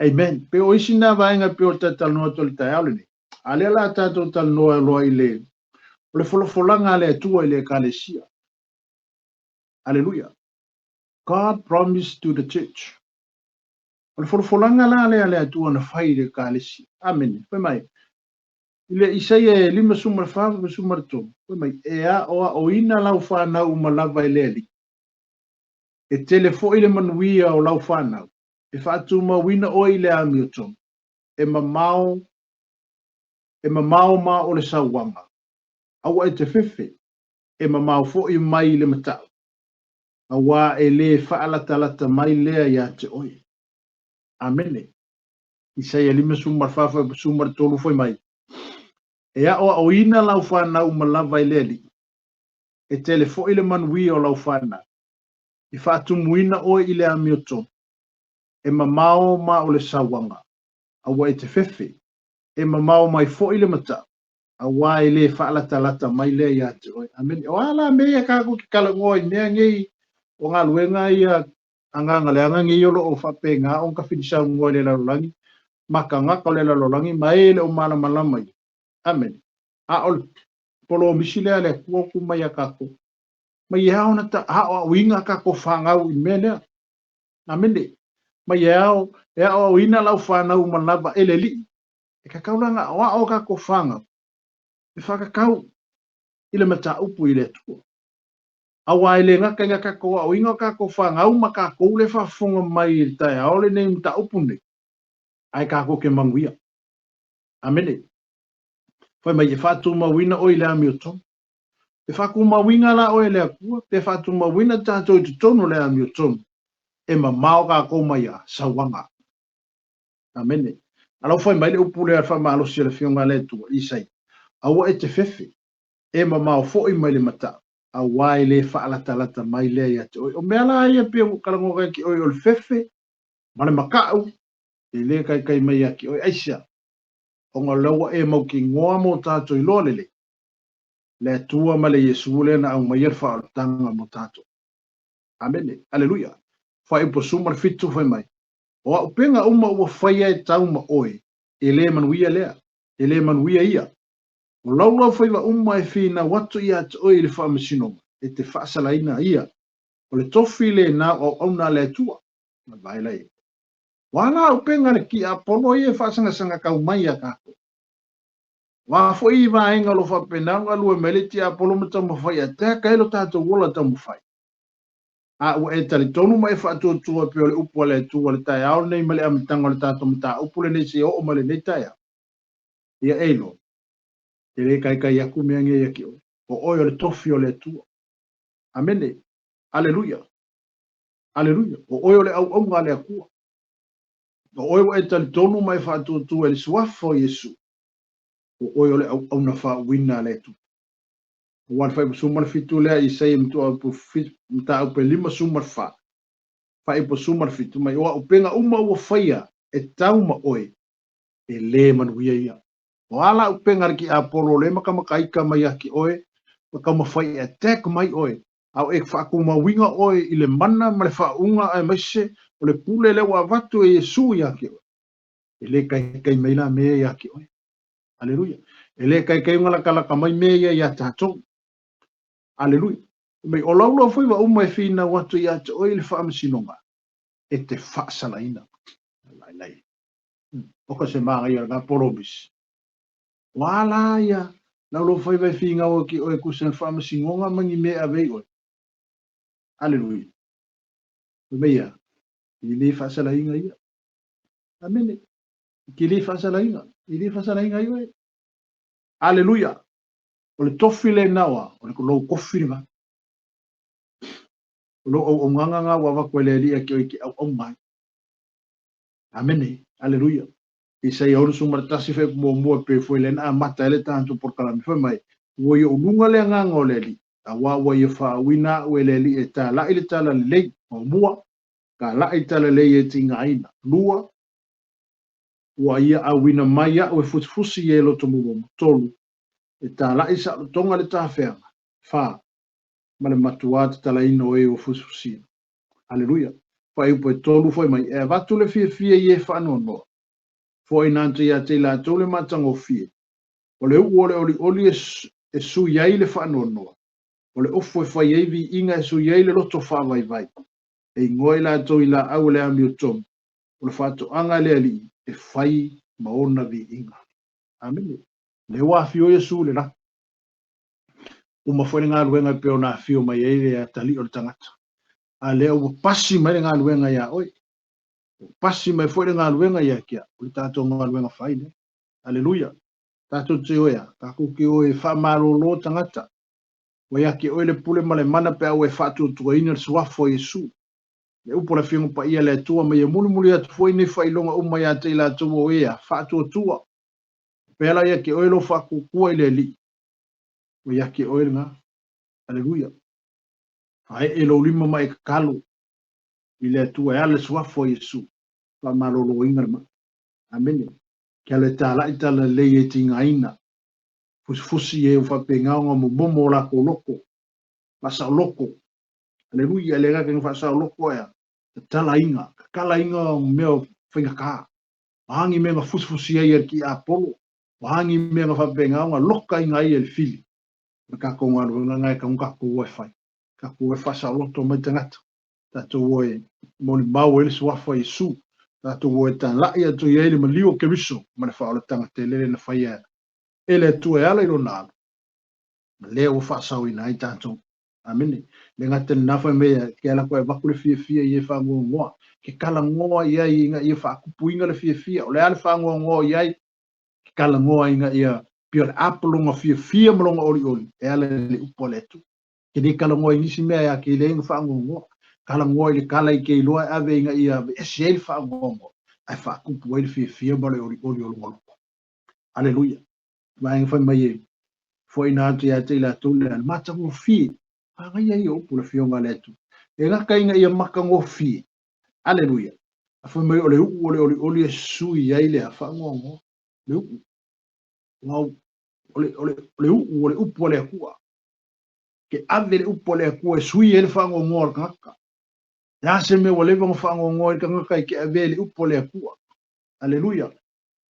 Amen. Pe o isi nā vaega pe o le talanoa atu o le taeao lenei. A lea la tatou talanoa loa i le o le folafolaga a le Atua i le Ekalesia. Aleluia. God promised to the church. O le folafolaga la lea a le Atua na fai i le Ekalesia. Amene. Fai mai, i le Isaia e 54, 53, fai mai, e aoaoina lau fanau uma lava e le Alii. E tele foi le manuia o lau fanau, e faatumauina oe i le amiotonu, e mamao, e mamao ma o le sauaga. Aua e te fefe, e mamao foi mai le matau, auā e lē faalatalata mai lea iā te oe. Amene. Isaia 54, 13 fai mai, E aoaoina lau fanau uma lava e le Alii, e tele foi le manuia o lau fanau, e faatumuina oe i le amiotonu, e mamao ma o le sauaga, aua e te fefe, e mamao mai foi le matau, auā e lē faalatalata mai lea iā te oe. Amene. O a la mea ia kākou te talanoa i mea nei o galuega ia agaga leaga nei o lo o faapena ona tafilisaunoa i le lalolagi ma tagata o le lalolagi ma e le o malamalama ia. Amene. A o le polomisi lea a le Atua ua tuu mai ia tatou, mai e ao ona aoaoina a tatou fanau i le mea lea. Amene. Mai e ao e aoaoina lau fanau uma lava e le Alii. E tatau la ona aoao a tatou fanau e faatatau i le mataupu i le Atua. Auā e le gata i na tatou aoaoina o tatou fanau ma tatou le faafofoga mai i le taeao lenei mataupu nei, ae tatou te manuia. Amene. Fai mai, e faatumauina oe i le amiotonu. E faatumauina la oe e le Atua, pe faatumauina tatou i totonu o le amiotonu, e mamao tatou mai a sauaga. Amene. A lau fai mai le upu lea faamalosi a le Afioga a le Atua, Isaia, aua e te fefe, e mamao foi mai le matau, auā e lē faalatalata mai lea ia te oe. O mea la ia pei ua talanoa atu ia te oe o le fefe ma le makaʻu, e lē kaikai mai ia te oe. Aisea? Ona o lea ua e mautinoa mo tatou iloa lelei, le Atua ma le Iesu lea na aumaia le faaolataga mo tatou. Amene. Aleluia. Fuaiupu 17 fai mai, O auupega uma ua faia e tau ma oe, e lē manuia lea, e lē manuia ia. O laulau faiva uma e finau atu ia te oe i le faamasinoga, e te faasalaina ia. O le tofi lena o auauna a le Atua. Vaai la ia. O a la auupega a le tiapolo ia e faasagasagakau mai ia tatou? O a foi vaega o lo o faapena ona galue mai le tiapolo ma taumafai e attack ai lo tatou ola taumafai? A ua e talitonu ma e faatuatua e pei o le upu a le Atua le taeao lenei ma le amataga o le tatou mataupu lenei seia oo mai lenei taeao, ia e iloa, e le kaikai atu mea nei ia te oe. O oe o le tofi o le Atua. Amene. Aleluia. Aleluia. O oe o le auauna a le Atua. O oe ua e talitonu ma e faatuatua i le suafa o Iesu. O oe o le auauna faauuina a le Atua. Aua le 57 lea Isaia mataupu e 54, 57 mai, o auupega uma ua faia e tau ma oe, e lē manuia ia. O a la auupega a le tiapolo o lea e makamakaita mai ia te oe, ma taumafai e attack mai oe, a o e faatumauina oe i le mana ma le faauuga aemaise o le pule lea ua avatu e Iesu ia te oe, e lē kaikai mai la mea ia te oe. Aleluia. E lē kaikai ona latalata mai mea ia iā tatou. Aleluia. Mai o laulau faiva uma e finau atu ia te oe i le faamasinoga, e te faasalaina. Lailai. Oka se māngaia o lena polomisi. O a la ia laulau faiva e finau atu i oe tusa i le faamasinoga ma ni mea e ave ai oe. Aleluia. Fai mai ia, e lē faasalaina ia. Amene. E te lē faasalaina, e lē faasalaina ai oe. Aleluia! O le tofi lena oa, o le lou tofi lena. O lou auaunaga lena ua avatu e le Alii ia te oe e te auauna ai. Amene. Aleluia. Isaia 61 fuaiupu muamua e pei foi lea na amata ai le tatou polokalame. Fai mai, ua i ou luga le agaga o le Alii. Auā ua ia faauuina a'u e le Alii e tāla'i le talalelei, muamua, tāla'i le talalelei e tigaina, lua, ua ia auina mai a'u e fusifusi i e loto momomo, tolu, e tāla'i saolotoga le tafeaga, fā, ma le matuā tatalaina o e ua fusifusia. Aleluia! Fuaiupu e tolu fai mai, E avatu le fiafia i e faanoanoa, foaina atu ia te i latou le matagofie, O le u'u o le olioli e sui ai le faanoanoa, o le ofu e fai ai viiga e sui ai le loto faavaivai. E igoa i latou i laau o le amiotonu, o le faatoaga a le Alii e fai ma ona viiga. Amene. Lea ua afio Iesu i le lagi. Uma foi le galuega e pei ona afio mai ai le atalii o le tagata. A lea ua pasi mai le galuega iā oe. Ua pasi mai foi le galuega ia te au. O le tatou galuega fai lea. Aleluia. Tatou te o e a? Tatou te o e faamalolo tagata. Ua ia te oe le pule ma le mana pe a ua e faatuatuaina le suafa o Iesu. Le upu a le Afioga Paia a le Atua ma ia mulimuli atu foi nei faailoga uma ia te i latou o e a? Faatuatua. Pea la ia te oe lou faatuatua i le Alii. Ua ia te oe lena. Aleluia. Faee lou lima ma e tatalo i le Atua e ala le suafa o Iesu. Faamaloloina le mai. Amene. Ke ala e tālaʻi talalelei e tigaina, fusifusi e o faapena ona momomo o lakou loko, faasaoloko. Aleluia, e le gata ina faasaoloko ae a, tatalaina, tatalaina o mea o faigata. O a ni mea na fusifusi ai e le tiapolo, o a ni mea na faapena ona lokaina ai e le fili. O le tatou galuega lena e tatau ona tatou o e fai. Tatou o e faasaoloto mai tagata. Tatou o e molimau ai le suafa o Iesu. Tatou o e talaʻi atu i ai le maliu o Keriso ma le faaolataga tele lea na faia e le Atua e ala i lona alo, ma lea ua faasaoina ai tatou. Amene. Le gata i lena fai mai e ke ala koe avatu le fiafia i e faagoagoa. Ke kalagoa i ai ina ia faakupuina le fiafia. O le a le faagoagoa i ai? Ke kalagoa ina ia pei o le apo lona fiafia ma lona olioli e ala i le upu a le Atua. Ke le talanoa i nisi mea e atili ai ona faanoanoa. Talanoa i le tala i te iloa e ave ina ia aveese ai le faanoanoa, ae faatupu ai le fiafia ma le olioli o lona loto. Aleluia! Vaega fai mai e foaina atu ia te i latou le le matagofie. Manaia ia upu le Afioga a le Atua. E gata ina ia matagofie. Aleluia! A fai mai o le u'u o le olioli e sui ai le faanoanoa. Le u'u. Uau, o le, o le, o le u'u o le upu a le Atua. Ke ave le upu a le Atua e sui ai le faanoanoa o le tagata. Le a se mea ua leva ona faanoanoa ai le tagata e ke avea i le upu a le Atua. Aleluia.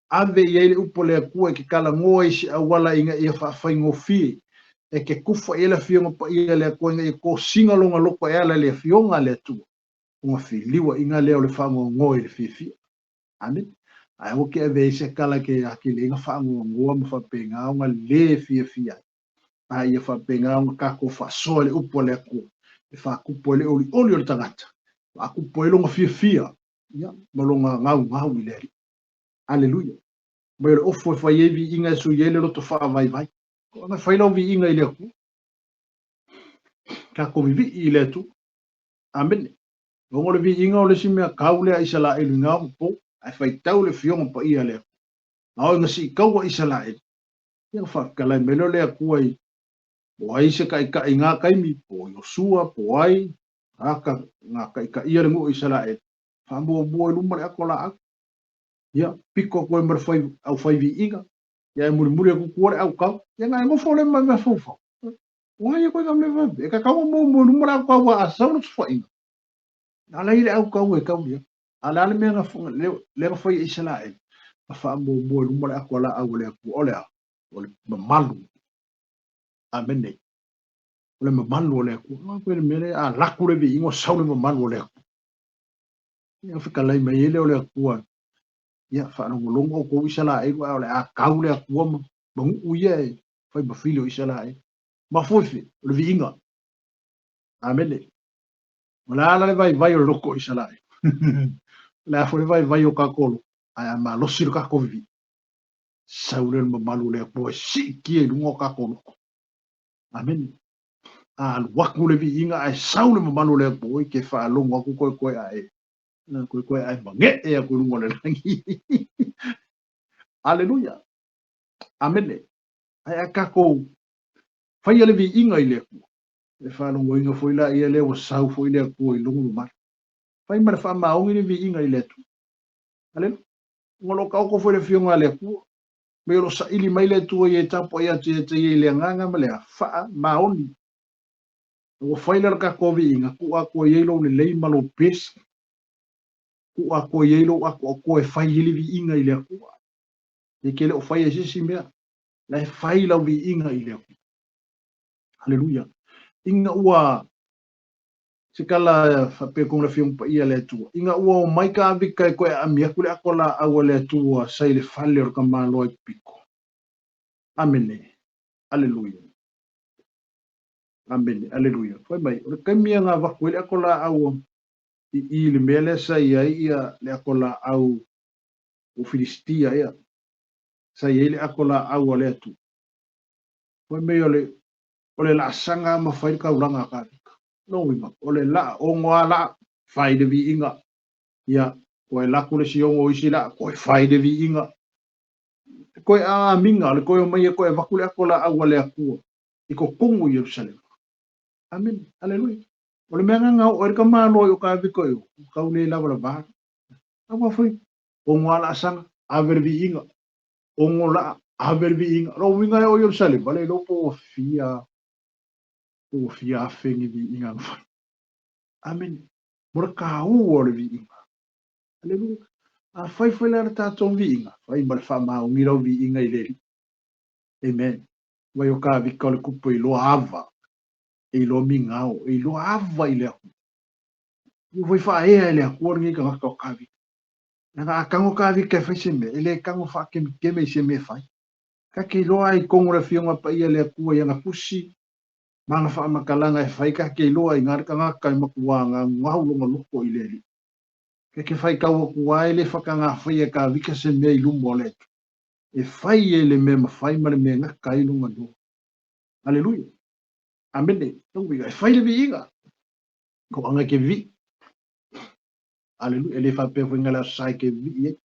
Ave i ai le upu a le Atua e ke talanoa i se auala ina ia faafaigofie, e ke kufa i ai le Afioga Paia a le Atua ina ia tosina lona loto e ala i le Afioga a le Atua, ona feliuaiga lea o le faanoanoa i le fiafia. Amene. Ae aua ke avea i se tala ke atili ai na faanoanoa ma faapena ona le fiafia ai. A ia faapena ona tatou faasoa i le upu a le Atua, e faatupu ai le olioli o le tagata, faatupu ai lona fiafia, ia, ma lona gaugau i le Alii. Aleluia. Mai o le ofu e fai ai viiga e sui ai le loto faavaivai. Ona fai lau viiga i le Atua. Tatou vivii i le Atua. Amene. Ona o le viiga o le isi mea kau lea a Isalaelu i ngā po, ae faitau le Afioga Paia a le Atua. A o ina siitaua Isalaelu, Ia ona faafetalai mai lea o le Atua i po ai se taitai i ngā taimi, po o Iosua, po o ai, aka ngā taitaia le nuu o Isaraele, faamuamua i luma le ato laau. Ia, pito atu ai ma le fai, au fai viiga, ia e mulimuli atu tua le aukau, ia na e nofo le ma mea faufau. O ai e koe ka mea fai, e ka kau muamua i luma le aukau a sau le tufuaiga. A la i le aukau e kau ia. A le a le mea na, le na fai e Isaraele, na faamuamua i luma le ato laau a le Atua, o le a? O le mamalu. Amene. O le mamalu o le Atua. A koe le mea le, a laku le viiga, o sau le mamalu o le Atua. Ia fetalai mai ai lea o le Atua. Ia, faalogologo outou Isaraelu, ae o le a kau le Atua ma nuu ia e fai ma fili o Isaraelu. Mafua i fea? O le viiga. Amene. O le a la le vaivai o le loko o Isaraelu? O le a foi le vaivai o tatou loko? Ae a malosi lo tatou vivii, sau lea o le mamalu o le Atua e siitia i luga o tatou loko. Amene. A alu atu le viiga ae sau le mamalu o le Atua, oi ke faalogo atu koe koe ae, koe koe ae mage'e atu i luga o le lagi. Aleluia. Amene. Ae a tatou faia le viiga i le Atua. E faalogoina foi laia lea ua sau foi le Atua i luga mamalo. Fai ma le faamaoni le viiga i le Atua. Aleluia. Ua lo taoto foi le afioga a le Atua. Mai o lo saili mai le Atua ia e tapuai atu ia te ia i le agaga ma le faamaoni. Ua fai la le tatou viiga, tuu atu ai lou lelei ma lou pesi. Tuu atu ai lou atoatoa e fai ai le viiga i le Atua. E te le o faia i se isi mea. La e fai lau viiga i le Atua. Haleluia. Ina ua se tala faapea kong le Afioga Paia a le Atua. Ina ua omai ka Avika e toe aami atu le ato laau a le Atua sa i le fale o le tamaloa i pito. Amene. Aleluia. Amene. Aleluia. Fai mai, o le taimi ia na avatu ai le ato laau i i le mea lea sa i ai ia le ato laau o Filistia ia. Sa i ai le ato laau a le Atua. Fai mai o le o le laasaga ma fai le taulaga a Kavika. Lona uiga, o le laa ono a laa, fai le viiga. Ia, toe laku le isi ono isi laa, toe fai le viiga. Toe aamiga, o le toe omai e toe avatu le ato laau a le Atua i totonu i Ierusalema. Amene. Aleluia. O le mea na oo ai le tamaloa i o Kavika i o, tau le lavalava. Aua foi, ono a laasaga, ave le viiga. Ono laa, ave le viiga. Lona uiga e oo i Ierusalema, le iloa po ua fia ua fia afe ni viiga na fai. Amene. Mo le taua o le viiga. Aleluia. A fai foi la le tatou viiga, fai ma le faamaoni lau viiga i le Alii. Amen. Vai o Kavika o le kupu e iloa ava, e iloa migao, e iloa ava i le Atua. Ua foi faaea e le Atua lenei tagata o Kavika. Leaga a tago Kavika e fai se mea, e le tago faakemekeme i se mea e fai. Ka te iloa ai tonu le Afioga Paia le Atua i ana tusi ma ana faamatalaga e fai, ka te iloa ai na le tagata e matua gaugau lona loto i le Alii. Ka te faitau atu ai le whakangawhaia ka vika se mea i luma o le Atua. E fai e le mea mawhai ma le mea ngaka ai lona loa. Aleluia. Amene. E fai le viiga. Ko anga ke vi. Aleluia. E le whapea foi ngā aso sai ke vivii ai.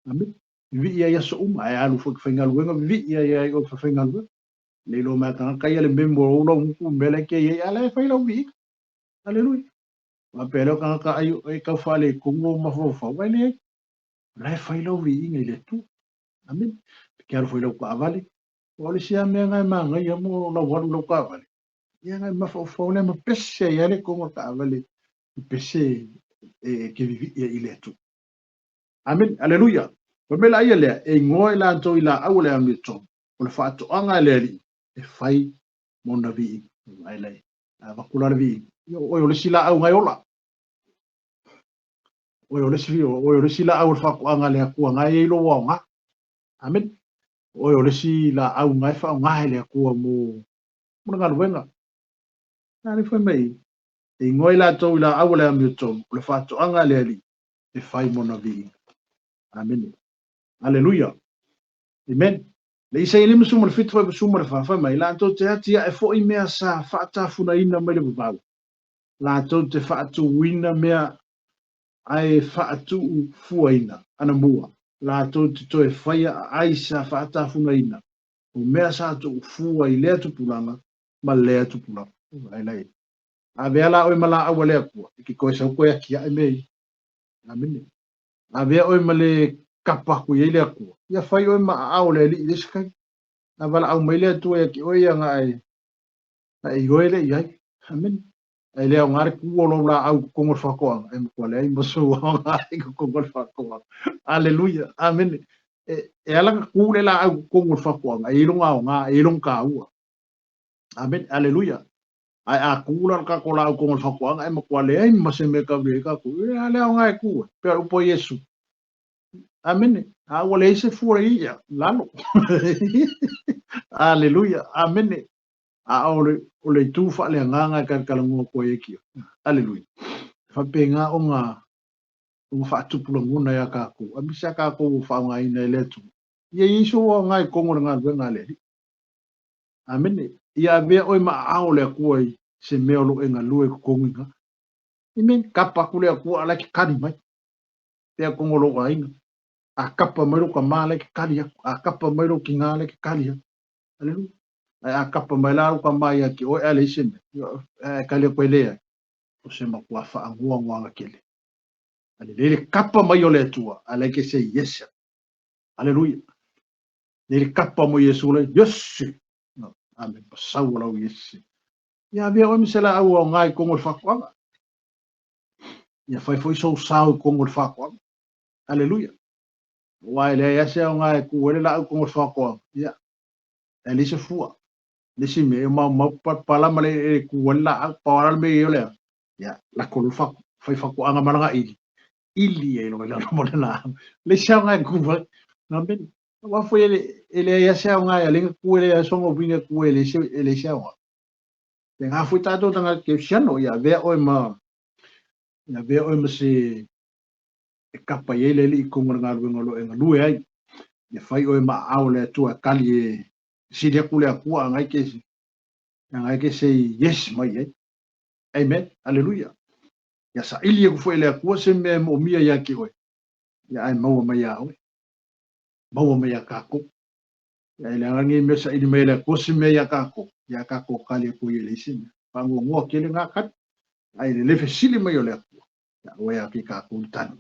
Amene. Vivii ai aso uma. E alu foi ke whaingaluenga, vivii ai ai o whaingaluenga. Le iloa mai tagata ia le memo o lau nguku mele ke ia ala e fai lau viiga. Aleluia. Whapea leo tagata ai e kau whale kongo mafaufau ai le ai. La e fai lau viiga i le Atua. Amene. Ke alu foi lau kaavale. O le sia mea ngai māngaia mo lau alu lau kaavale. Ia ngai mafaufau le ma pese ai ale kongo kaavale. I pese e ke vivii ai i le Atua. Amen. Aleluia. Fai mai la ia lea, e ingoa i latou i laau o le amiotonu, o le faatoaga a le Alii, e fai mona viiga. Ai lai, avatu la le viiga. Ia, oe o le isi laau ngai ola. Oe o le isi, oe o le isi laau o le faatoaga a le Atua ngai ai lou aoga. Amen. Oe o le isi laau ngai faaaoga e le Atua mo, mo le galuega. Na le fai mai, e ingoa i latou i laau o le amiotonu, o le faatoaga a le Alii, e fai mona viiga. Amene. Aleluia. Amen. Le Isaia 57 fai 14, fai mai, latou te atiae foi mea sa faatafunaina mai le vavau, latou te faatuina mea ae faatuufuaina anamua, latou te toe faia aai sa faatafunaina, o mea sa tuufua i lea tupulaga ma lea tupulaga. Ai lai. Avea la oe ma laau a le Atua, e ke toe sau toe atiae mea ia. Amene. Avea oe ma le kapa atu i ai le Atua, ia fai oe ma aao o le Alii i le isi taimi. A valaau mai le Atua ia te oe ia na e, na e ioe lea i ai. Amene. Ae le aoga le ku o lou laau i totonu o le faatoaga, e matua leai ma sou aoga i totonu o le faatoaga. Aleluia. Amene. E, e ala na ku le laau i totonu o le faatoaga, e i ai lona aoga, e i ai lona taua. Amene. Aleluia. Ae a ku la le tatou laau i totonu o le faatoaga, e matua leai ma se mea e tau i ai tatou. E a le aoga e ku ai, pei o le upu a Iesu. Amene. A ua leai se fua i ia, lalo. Aleluia. Amene. A o le, o le itu faaleagaga e kalakalagua atu ai e kia. Aleluia. E faapena ona, ona faatupu lagona ia tatou, aemaise a tatou ua faaaogaina e le Atua. Ia i ai sou aoga i totonu o le galuega a le Alii. Amene. Ia avea oe ma aao o le Atua i se mea o lo o e galue i totonu i ina. Amen. Kapa atu le Atua a la e te kali mai. Pea totonu o lou aiga. A kapa mai lou tama la e te kali atu. A kapa mai lou tina la e te kali atu. Aleluia. Ae a kapa mai la lou tama ia te oe ae leai se mea, ae e tali atu ai, Leai, o se matua faagoagoaga tele. A lelei le kapa mai o le Atua, a lea e te say yes. Aleluia. Lelei le kapa mo Iesu le, yes. No, amen. Pasau o lau yes. Ia avea oe ma se laau aoga i totonu o le faatoaga. Ia fai foi sou sao i totonu o le faatoaga. Aleluia. Aua e leai lava se aoga e tu ai le laau i totonu o le faatoaga. Ia, e leai se fua. Le isi mea, e maumau palapala ma le eleele e tu ai le laau. Pau lava le mea e i ai o le a? Ia, lako loa le fai faatoaga ma lana ili. Ili ai loa i lalo ma le laau. Leai se aoga e tu ai. Amene. Aua foi e leai lava se aoga e ala ai ona tu, e leai lava sona uiga e tu ai, e leai se aoga. Faapena foi tatou tagata kerisiano, ia avea oe ma, ia avea oe ma se e kapa i ai le Alii i totonu o le galuega o lo o e galue ai. Ia fai oe ma aao o le Atua e kali e sili atu le Atua a ke a ke say yes mai ai. Amen. Aleluia. Ia saili aku foi le Atua se mea e moomia ia te oe. Ia ae maua mai ia oe. Maua mai ia kākou. Ia e leaga lenei mea saili mai e le Atua se mea ia kākou. Ia kākou kali aku i e leai se mea. Faanoanoa tele ngā kali. Ae le le fesili mai o le Atua. Ia oe a ke kākou le tali.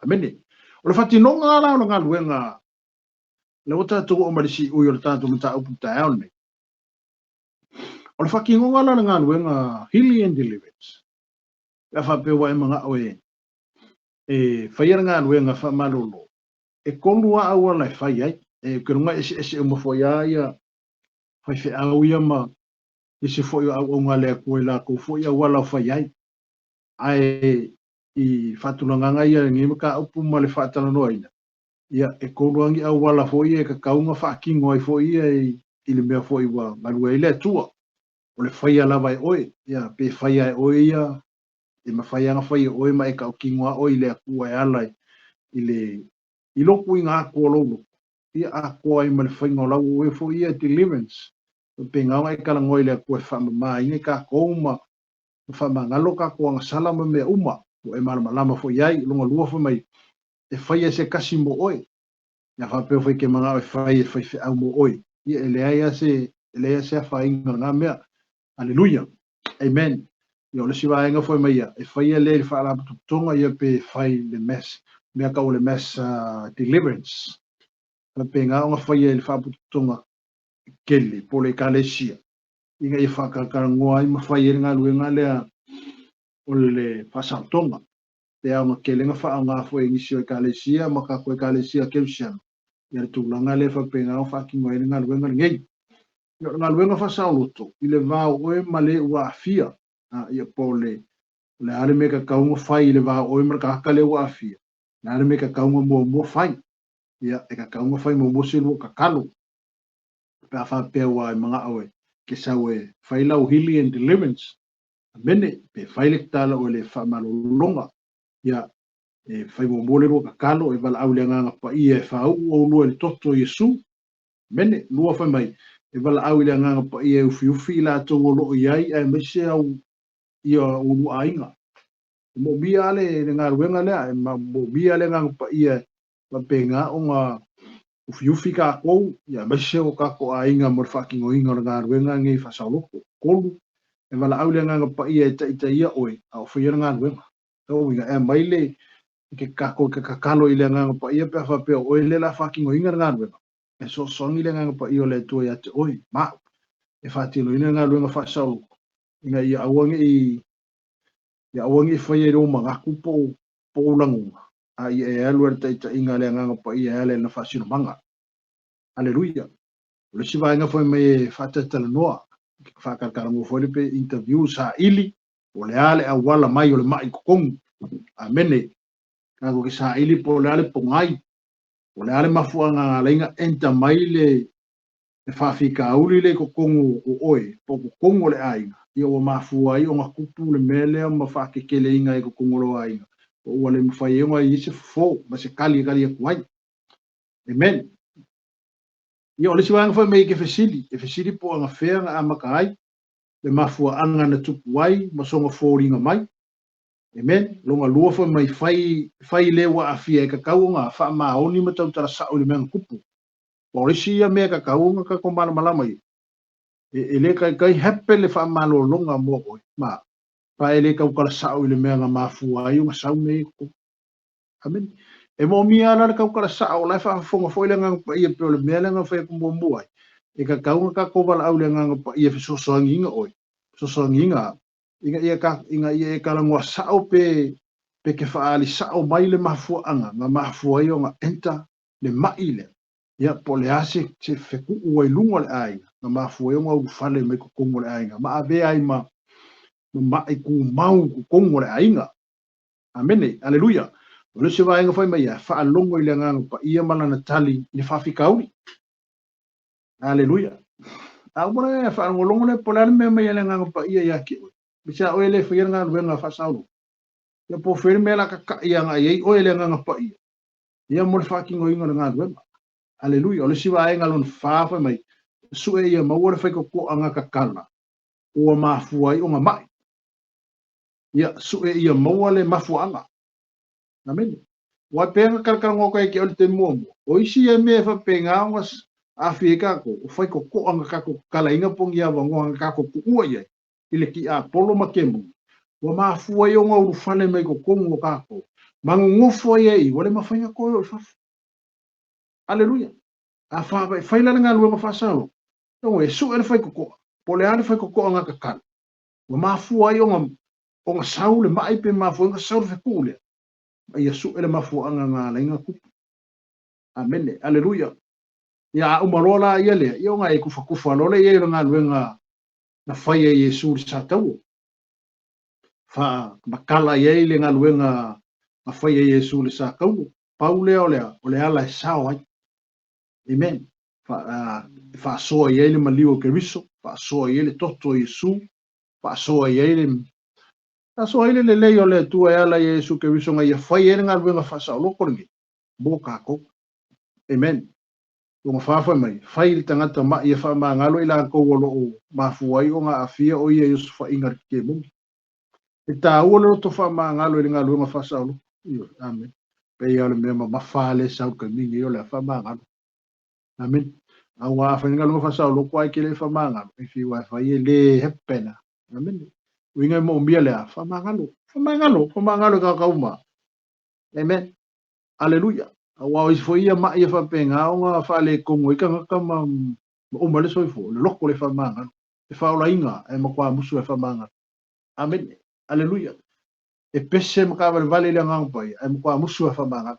Amene. O le fatinoga la o le galuega lea ua tatou oo mai le siui o le tatou mataupu i le taeao lenei. O le fatinoga la o le galuega Healing and Deliverance. Pe a faapea ua e manao e e faia le galuega faamalolo, e kolu lava auala e fai ai. E ou te iloa eseese uma foi lava ia faifeau ia ma nisi foi o auauna a le Atua i latou foi auala o fai ai. Ae i faatulagaga ia lenei mataupu ma le faatalanoaina, ia e kolu lava ni auala foi ia e tatau ona faatino ai foi ia i le mea foi ua galue ai le Atua. O le faia lava e oe, ia pe faia e oe ia, e mafai lava ona fai e oe ma e tautino lava oe i le Atua e ala i le i lou tuuina atu o lou loto, ia atoa ai ma le faiga o lau oe foi ia deliverance. Faapena ona e talanoa i le Atua e faamamaina i tatou ma ma faamagalo tatou agasala ma mea uma ua e malamalama foi i ai. Lona lua fai mai, e faia se kasi mo oe. Ia faapea foi ke manao e fai e faifeau mo oe. Ia e leai lava se, e leai lava se afaina o lena mea. Aleluia. Amen. Ia o le isi vaega foi mai ia, e faia lea i le faalapotopotoga ia pe fai le mass, mea tau o le mass deliverance. Faapena ona faia i le faapotopotoga tele po o le ekalesia ina ia faatalatalanoa ai ma fai ai le galuega lea o le faasaotoga. Pe a ona tele na faaaoga foi e nisi o ekalesia ma tatou ekalesia kerisiano ia le tulaga lea faapena ona faatino ai le galuega lenei. Ia o le galuega faasaoloto i le va o oe ma le ua aafia, ia po o le o le a le mea e tatau ona fai i le va o oe ma le tagata lea ua aafia, o le a le mea e tatau ona muamua fai. Ia e tatau ona fai muamua se lua tatalo pe a faapea ua e manao e ke sau e fai lau healing and deliverance. Amene, pe fai le tatalo o le faamalologa, ia e fai muamua le lua tatalo e valaau i le Agaga Paia e faauu oulua i le toto o Iesu. Amene, lua fai mai, e valaau i le Agaga Paia e ufiufi i latou o lo o i ai aemaise au ia oulua aiga. E moomia lava le galuega lea, e moomia le Agaga Paia e faapena ona ufiufi tatou, ia aemaise o tatou aiga mo le faatinoina o le galuega lenei faasaoloto. Kolu, e valaau le Agaga Paia e taitaia oe a o faia le galuega. Lona uiga, e aumai le ke tatou ke tatalo i le Agaga Paia pe a faapea o oe lea o le a faatinoina le galuega, e soasoagi le Agaga Paia o le Atua ia te oe ma au e faatinoina le galuega faasaoloto ina ia aua ne i ia aua ne i faia i lou manatu po o po o ou lagona, a ia e alu ai le taitaiga a le Agaga Paia e ala i lana faasinomaga. Aleluia! O le isi vaega foi mai e faatalatalanoa, faatalatalanoa foi le pe interview saili, po o le a le auala mai o le mai i totonu. Amene. Tatou te saili po o le a le pogai, po o le a le mafuaaga na ala ai ona enter mai le le faafitauli lea i totonu o oe, po o totonu o le aiga, ia ua mafua ai ona tupu le mea lea ma faateteleina ai i totonu o lou aiga, ua le mafai ai ona i ai se fofo ma se tali e tali atu ai. Amen. Ia, o le isi vaega foi mai ke fesili, e fesili po o anafea na amata ai le mafuaaga na tupu ai ma sona foliga mai. Amen. Lona lua foi mai fai, fai le ua aafia e tatau ona faamaoni ma tautala sao i le mea na tupu. Aua o le isi ia mea e tatau ona tatou malamalama i ai. E, e le taitai hape le faamalologa mo oe, ma pa e le tautala sa'o i le mea na mafua ai ona sau mea ia i totonu. Amene. E moomia la le tautala sa'o, o la e faafofoga foi le Agaga Paia pei o le mea lea na fai atu muamua ai. E tatau ona tatou valaau i le Agaga Paia e fesoasoaniina oe, fesoasoaniina au, ina ia, ta, ina ia e talanoa sa'o pe, pe te faaali sa'o mai le mafuaaga na mafua ai ona enter le ma'i lea. Ia, po o le a se, se fetuu ua i luga o le aiga, na mafua ai ona ulufale mai totonu o le aiga, ma avea ai ma, ma ma'i tumau i totonu o le aiga. Amene. Aleluia. O le isi vaega fai mai ia, faalogo i le Agaga Paia ma lana tali i le faafitauli. Aleluia. A uma le faalogologo lea, po o le a le mea mai a le Agaga Paia ia te oe. Aemaise a oe e le faia le galuega faasaoloto. Ia po o fea le mea o le a tata'i agai ai oe e le Agaga Paia, ia mo le faatinoina o le galuega. Aleluia. O le isi vaega lona fa fai mai, sue ia maua le faitotoaga tatala ua mafua ai ona ma'i. Ia sue ia maua le mafuaaga. Amene. Ua pea na talatalanoa atu ai ia te oe i le taimi muamua, o isi ia mea e faapena ona aafia ai tatou, o faitotoa na tatou tatalaina po o ni avanoa na tatou tuua i ai i le tiapolo ma temoni, ua mafua ai ona ulufale mai totonu o tatou, ma nonofo ai ai i, ua le mafai ona toe oo i fafo. Aleluia. A fa, fai la le galuega faasaoloto, e sue le faitotoa, po o le a le faitotoa na tatala, ua mafua ai ona ona sau le ma'i pe mafua ai ona sau le fetuu lea, ma ia sue le mafuaaga na ala ai ona tupu. Amene. Aleluia. Ia a uma loa la ia lea, ia ona e tufatufa loa lea i ai o le galuega na fai e Iesu i le sataua. Faamatala i ai le galuega na fai e Iesu i le sataua. Pau lea o le, o le ala e sao ai. Amen. Faasoa i ai le maliu o Keriso, faasoa i ai le toto o Iesu, faasoa i ai le faasoa ai le lelei o le Atua e ala i Iesu Keriso na ia fai ai le galuega faasaoloko lenei mo tatou. Amen. Lona fa fai mai, fai le tagata ma'i e faamagalo i latou o lo o mafua ai ona aafia o ia i osofaiga i le kemoni. E taua le loto faamagalo i le galuega faasaoloko. Ioe, amen. Pei lava o le mea mamafa lea e sau i le taimi lenei o le a faamagalo. Amen. Aua a fai le galuega faasaoloko ae ke le faamagalo, e fiu lava e fai e le happen. Amen. Uiga e moomia le a? Faamagalo. Faamagalo. Faamagalo i tagata uma. Amen. Aleluia. Aua o isi foi ia ma'i e faapena ona faaletonu ai tagata ma, ma uma ai le soifua, o le loto le faamagalo. E faaolaina e matua musu e faamagalo. Amene. Aleluia. E pese ma taavalevale i le Agaga Paia, ae matua musu e faamagalo.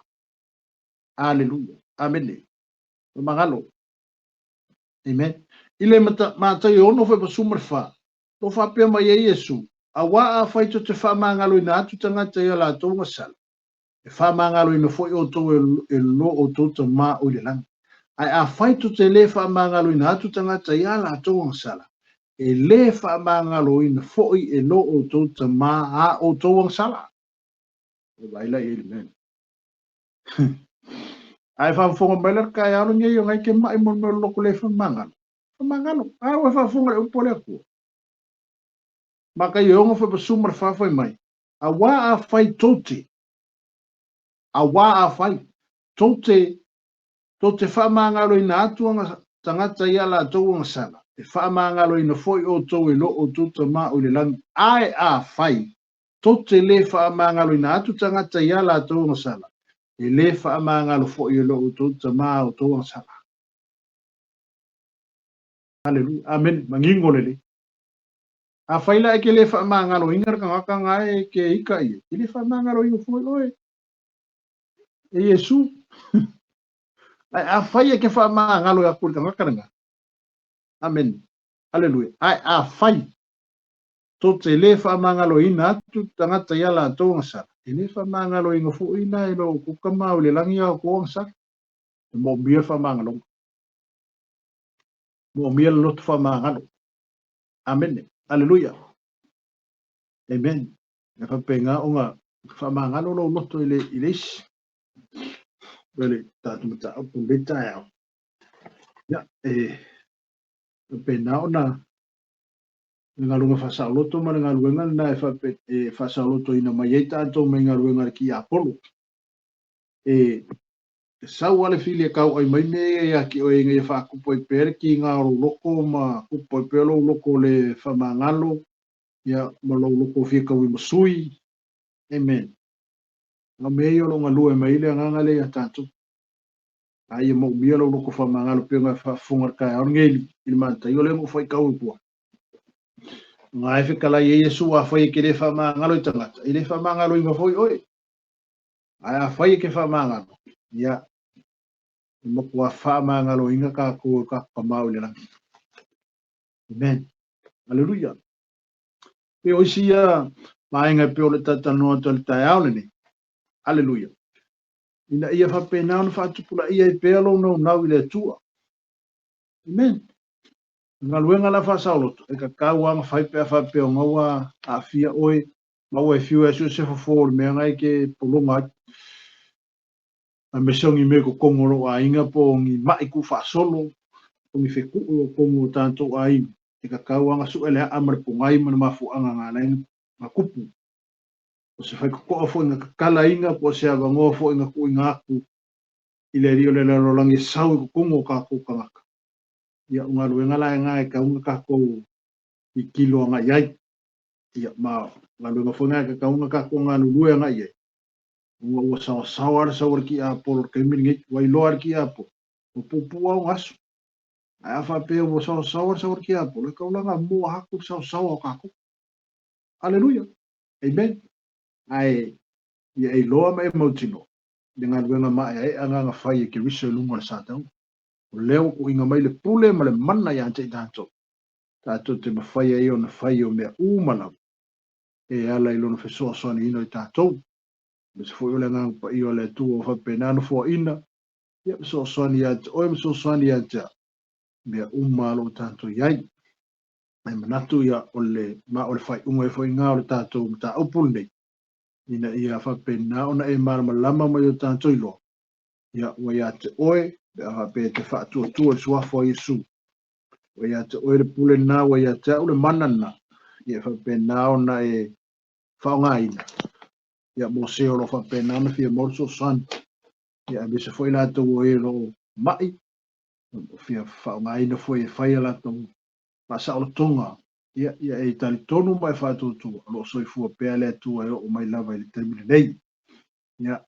Aleluia. Amene. Faamagalo. Amen. I le Mataio 6 foi 14, lo faapea mai ai Iesu, Auā afai tou te faamagaloina atu tagata i a latou gasala, e faamagaloina foi outou e lo outou Tamā o i le lagi. Ae afai tou te lē faamagaloina atu tagata i a latou agasala, e lē faamagaloina foi e lo outou Tamā a outou agasala. E vaai la i ai le mea lea. Ae faafofoga mai la le taeao lenei o nai ke ma'i mo le mea o le loto lē faamagalo. Faamagalo. A ua faafofoga le upu a le Atua. Mataio e 6 foi 14 fai mai, Auā afai tou te, auā afai tou te, tou te faamagaloina atu aga tagata i a latou agasala, e faamagaloina foi outou e lo outou Tama o i le lagi, ae afai tou te lē faamagaloina atu tagata i a latou agasala, e lē faamagalo foi e lo outou Tama a outou agasala. Aleluia. Amene. Manino lelei. Afai la e ke le faamagaloina le tagata na e ke ika i ai, e le faamagaloina foi oe e Iesu. Ae afai e ke faamagalo atu i le tagata lena. Amene. Aleluia. Ae afai tou te le faamagaloina atu tagata ia latou agasala, e le faamagaloina foi la e lo outou Tama o i le lagi a outou agasala. E moomia le faamagaloga. Moomia le loto faamagalo. Amene. Aleluia. Amen. E faapena ona faamagalo lou loto i le, i le isi. O le tatou mataupu lenei taeao. Ia, e faapena ona le galuega faasaoloto ma le galuega lena e, faape, e faasaolotoina mai ai tatou mai galuega a le tiapolo. E E sau lava le fili e kauai mai mea ia ia te oe ina ia faatupu ai pea le tiga o lou loto ma tupu ai pea lou loto le faamagalo, ia, ma lou loto fia taui ma sui. Amen. O mea ia o lo o galue mai ai le agaga lea ia tatou. A ia moomia lou loto faamagalo pei ona e faafofoga i le taeao lenei i le Mataio lea na ou faitau atu ai. Na e fetalai ai Iesu, afai e te le faamagalo i tagata, e le faamagaloina foi oe. Ae afai e te faamagalo, ia, e matua faamagaloina tatou e tatou Tama o i le lagi. Amen. Aleluia. E o isi ia vaega e pei o le talatalanoa atu i le taeao lenei. Aleluia. Ina ia faapena ona faatupulaia ai pea lou naunau i le Atua. Amen. O le galuega la faasaoloto, e tatau lava ona fai pe a faapea ona ua aafia oe ma ua e fiu e sue se fofo o le mea na e te pologa ai. Aemaise o ni mea i totonu o lou aiga po o ni ma'i tuufaasolo, o ni fetu'u i totonu o tatou aiga, e tatau lava ona sue le a'a ma le pogai ma le mafuaaga na ala ai ona tupu. O se faitotoa foi na tatalaina po o se avanoa foi na tuuina atu i le alii o le lalolagi e sau i totonu o tatou tagata. Ia, o galuega la lena e tatau ona tatou tilotilo agai i ai. Ia, ma o galuega foi lena e tatau ona tatou galulue agai i ai, ona ua saoasaoa le sau a le tiapolo i le taimi lenei. Ua iloa e le tiapolo, ua puupuu lava ona aso. Ae a faapea ua saoasaoa le sau a le tiapolo, e tatau la ona moa atu le saoasaoa o tatou. Aleluia! Amen! Ae ia e iloa ma e mautinoa le galuega maeaea na na fai e Keriso i luga o le Satauga. O lea ua tuuina mai le pule ma le mana ia te i tatou, tatou te mafai ai ona fai o mea uma lava e ala i lona fesoasoaniina o i tatou. Aemaise foi o le Agaga Paia o le Atua ua faapena ona foaina, ia fesoasoani ia te oe ma fesoasoani ia te au, mea uma o lo o tatou i ai. E manatu ia o le, ma o le faaiuga ai foi lena o le tatou mataupu lenei, ina ia faapena ona e malamalama ma i o tatou iloa, ia ua ia te oe, pe a faapea e te faatuatua i le suafa o Iesu, ua ia te oe le pule lena, ua ia te au le mana lena, ia e faapena ona e faaaogaina, ia mo se o lo o faapena ona fia maua le fesoasoani, ia aemaise foi latou o e o lo o ma'i, o fia faaaogaina foi e fai a latou faasaolotoga, ia, ia e talitonu ma e faatuatua, o lo o soifua pea le Atua e oo mai lava i le taimi lenei. Ia,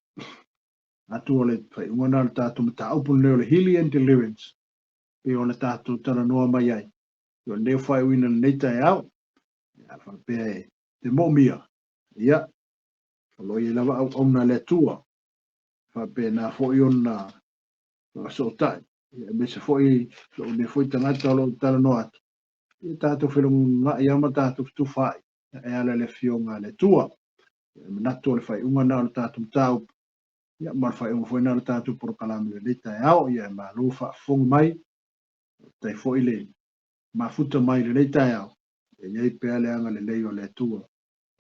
atu o le faaiuga lena o le tatou mataupu lenei o le Healing and Deliverance, pei ona tatou talanoa mai ai. O lenei o faaiuina lenei taeao, ia, faapea e te moomia, ia, o lo o i ai lava auauna a le Atua, faapena foi ona faasootai, ia, aemaise foi lou nei foi tagata o lo o talanoa atu, ia tatou felogonai lava ma tatou fetufaai e ala i le Afioga a le Atua. Ia, manatu o le faaiuga lena o le tatou mataupu, ia, ma le faaiuga foi lena o le tatou polokalame i lenei taeao. Ia, e malo faafofoga mai, faafetai foi le mafuta mai i lenei taeao, e i ai pea le agalelei o le Atua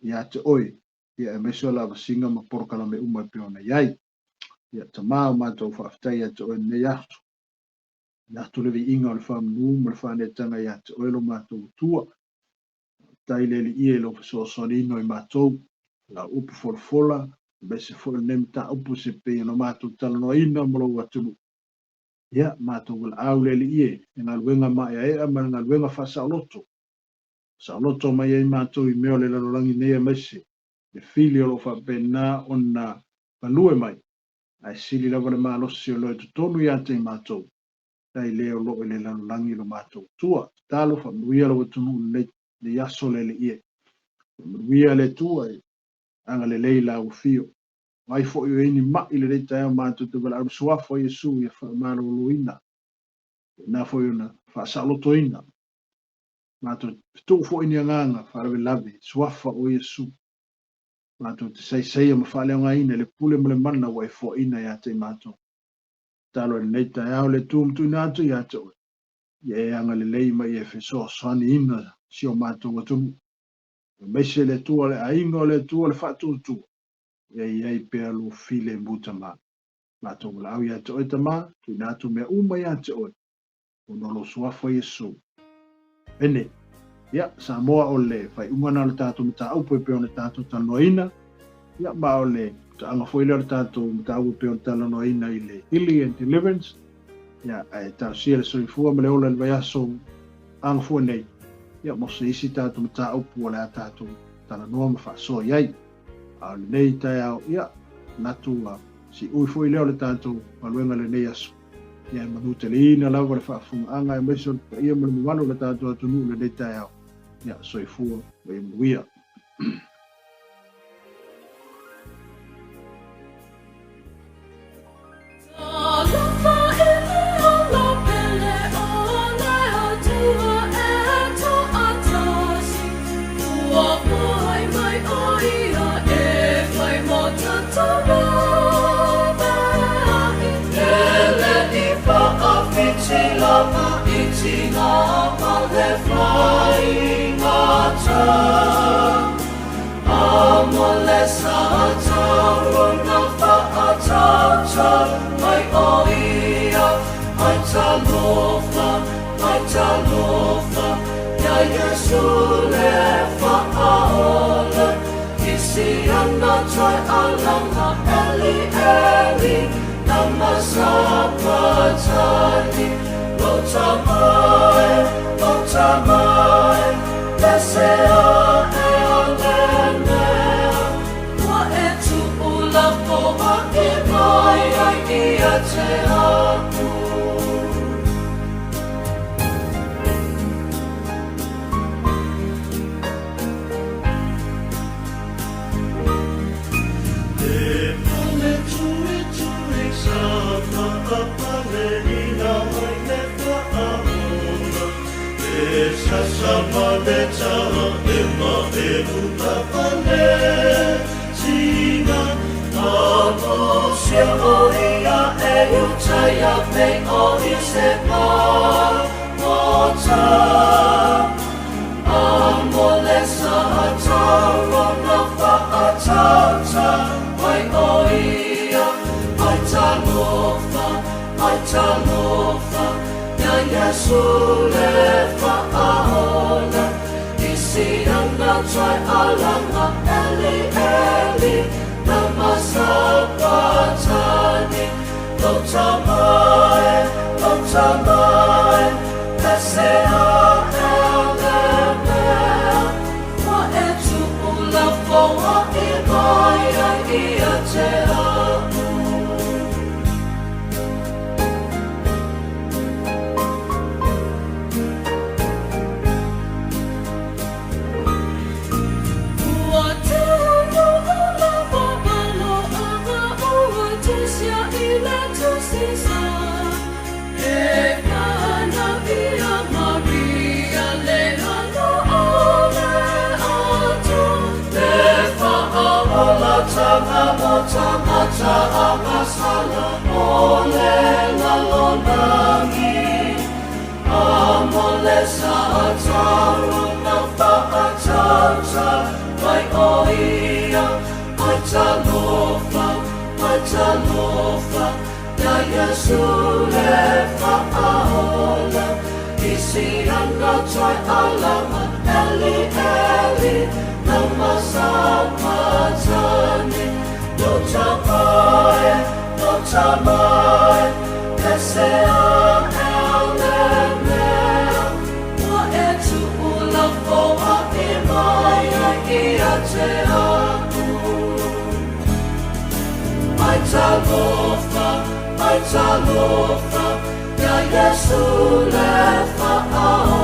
ia te oe, ia, aemaise o lavasiga ma polokalame uma e pei ona i ai. Ia, Tama, o matou faafetai ia te oe i lenei aso. Ia atu le viiga o le faamanu ma le faaneetaga ia te oe lo matou Atua. Faafetai le Alii e i lou fesoasoaniina o i matou, lau upu folafola, aemaise foi o lenei mataupu se pei ona matou talanoaina ma lou atunuu. Ia, matou valaau le Alii e, le galuega maeaea ma le galuega faasaoloto. Saoloto mai ai matou i mea o le lalolagi nei aemaise le fili o lo o faapena ona galue mai, ae sili lava le malosi o lo o i totonu ia te i matou, nai le o lo o i le lalolagi lo matou Atua. Tatalo, faamanuia lou atunuu i lenei aso le Alii e. Faamanuia le Atua e agalelei i lau afio. O ai foi o i ai ni ma'i i lenei taeao matou te valaau i le suafa o Iesu ia faamaloloina, na foi ona faasaolotoina. Matou te tuu foi ni agaga faalavelave, suafa o Iesu. Matou te saisaia ma faaleaogaina i le pule ma le mana ua e foaina ia te i matou. Tatalo i lenei taeao le Atua ma tuuina atu ia te oe, ia e agalelei ma ia e fesoasoaniina si o matou atunuu. Aemaise le Atua o le aiga o le Atua o le faatuatua, ia i ai pea lou filemu Tama. Matou valaau ia te oe Tama, tuuina atu mea uma ia te oe, ona o lou suafa Iesu. Amene. Ia, Samoa o le faaiuga na o le tatou mataupu e pei ona tatou talanoaina. Ia, ma o le taaga foi lea o le tatou mataupu pei ona talanoaina i le healing and deliverance. Ia, ae talosia le soifua ma le ola i le vaiaso agafua nei, ia, mo se isi tatou mataupu o le a tatou talanoa ma faasoa i ai. A o lenei taeao, ia, manatu ua siui foi lea o le tatou galuega i lenei aso. Ia, e manuteleina lava le faafofogaaga aemaise o le paia ma le mamalu o le tatou atunuu i lenei taeao. Ia, soifua ma ia manuia. Talofa, ia Iesu le faaola.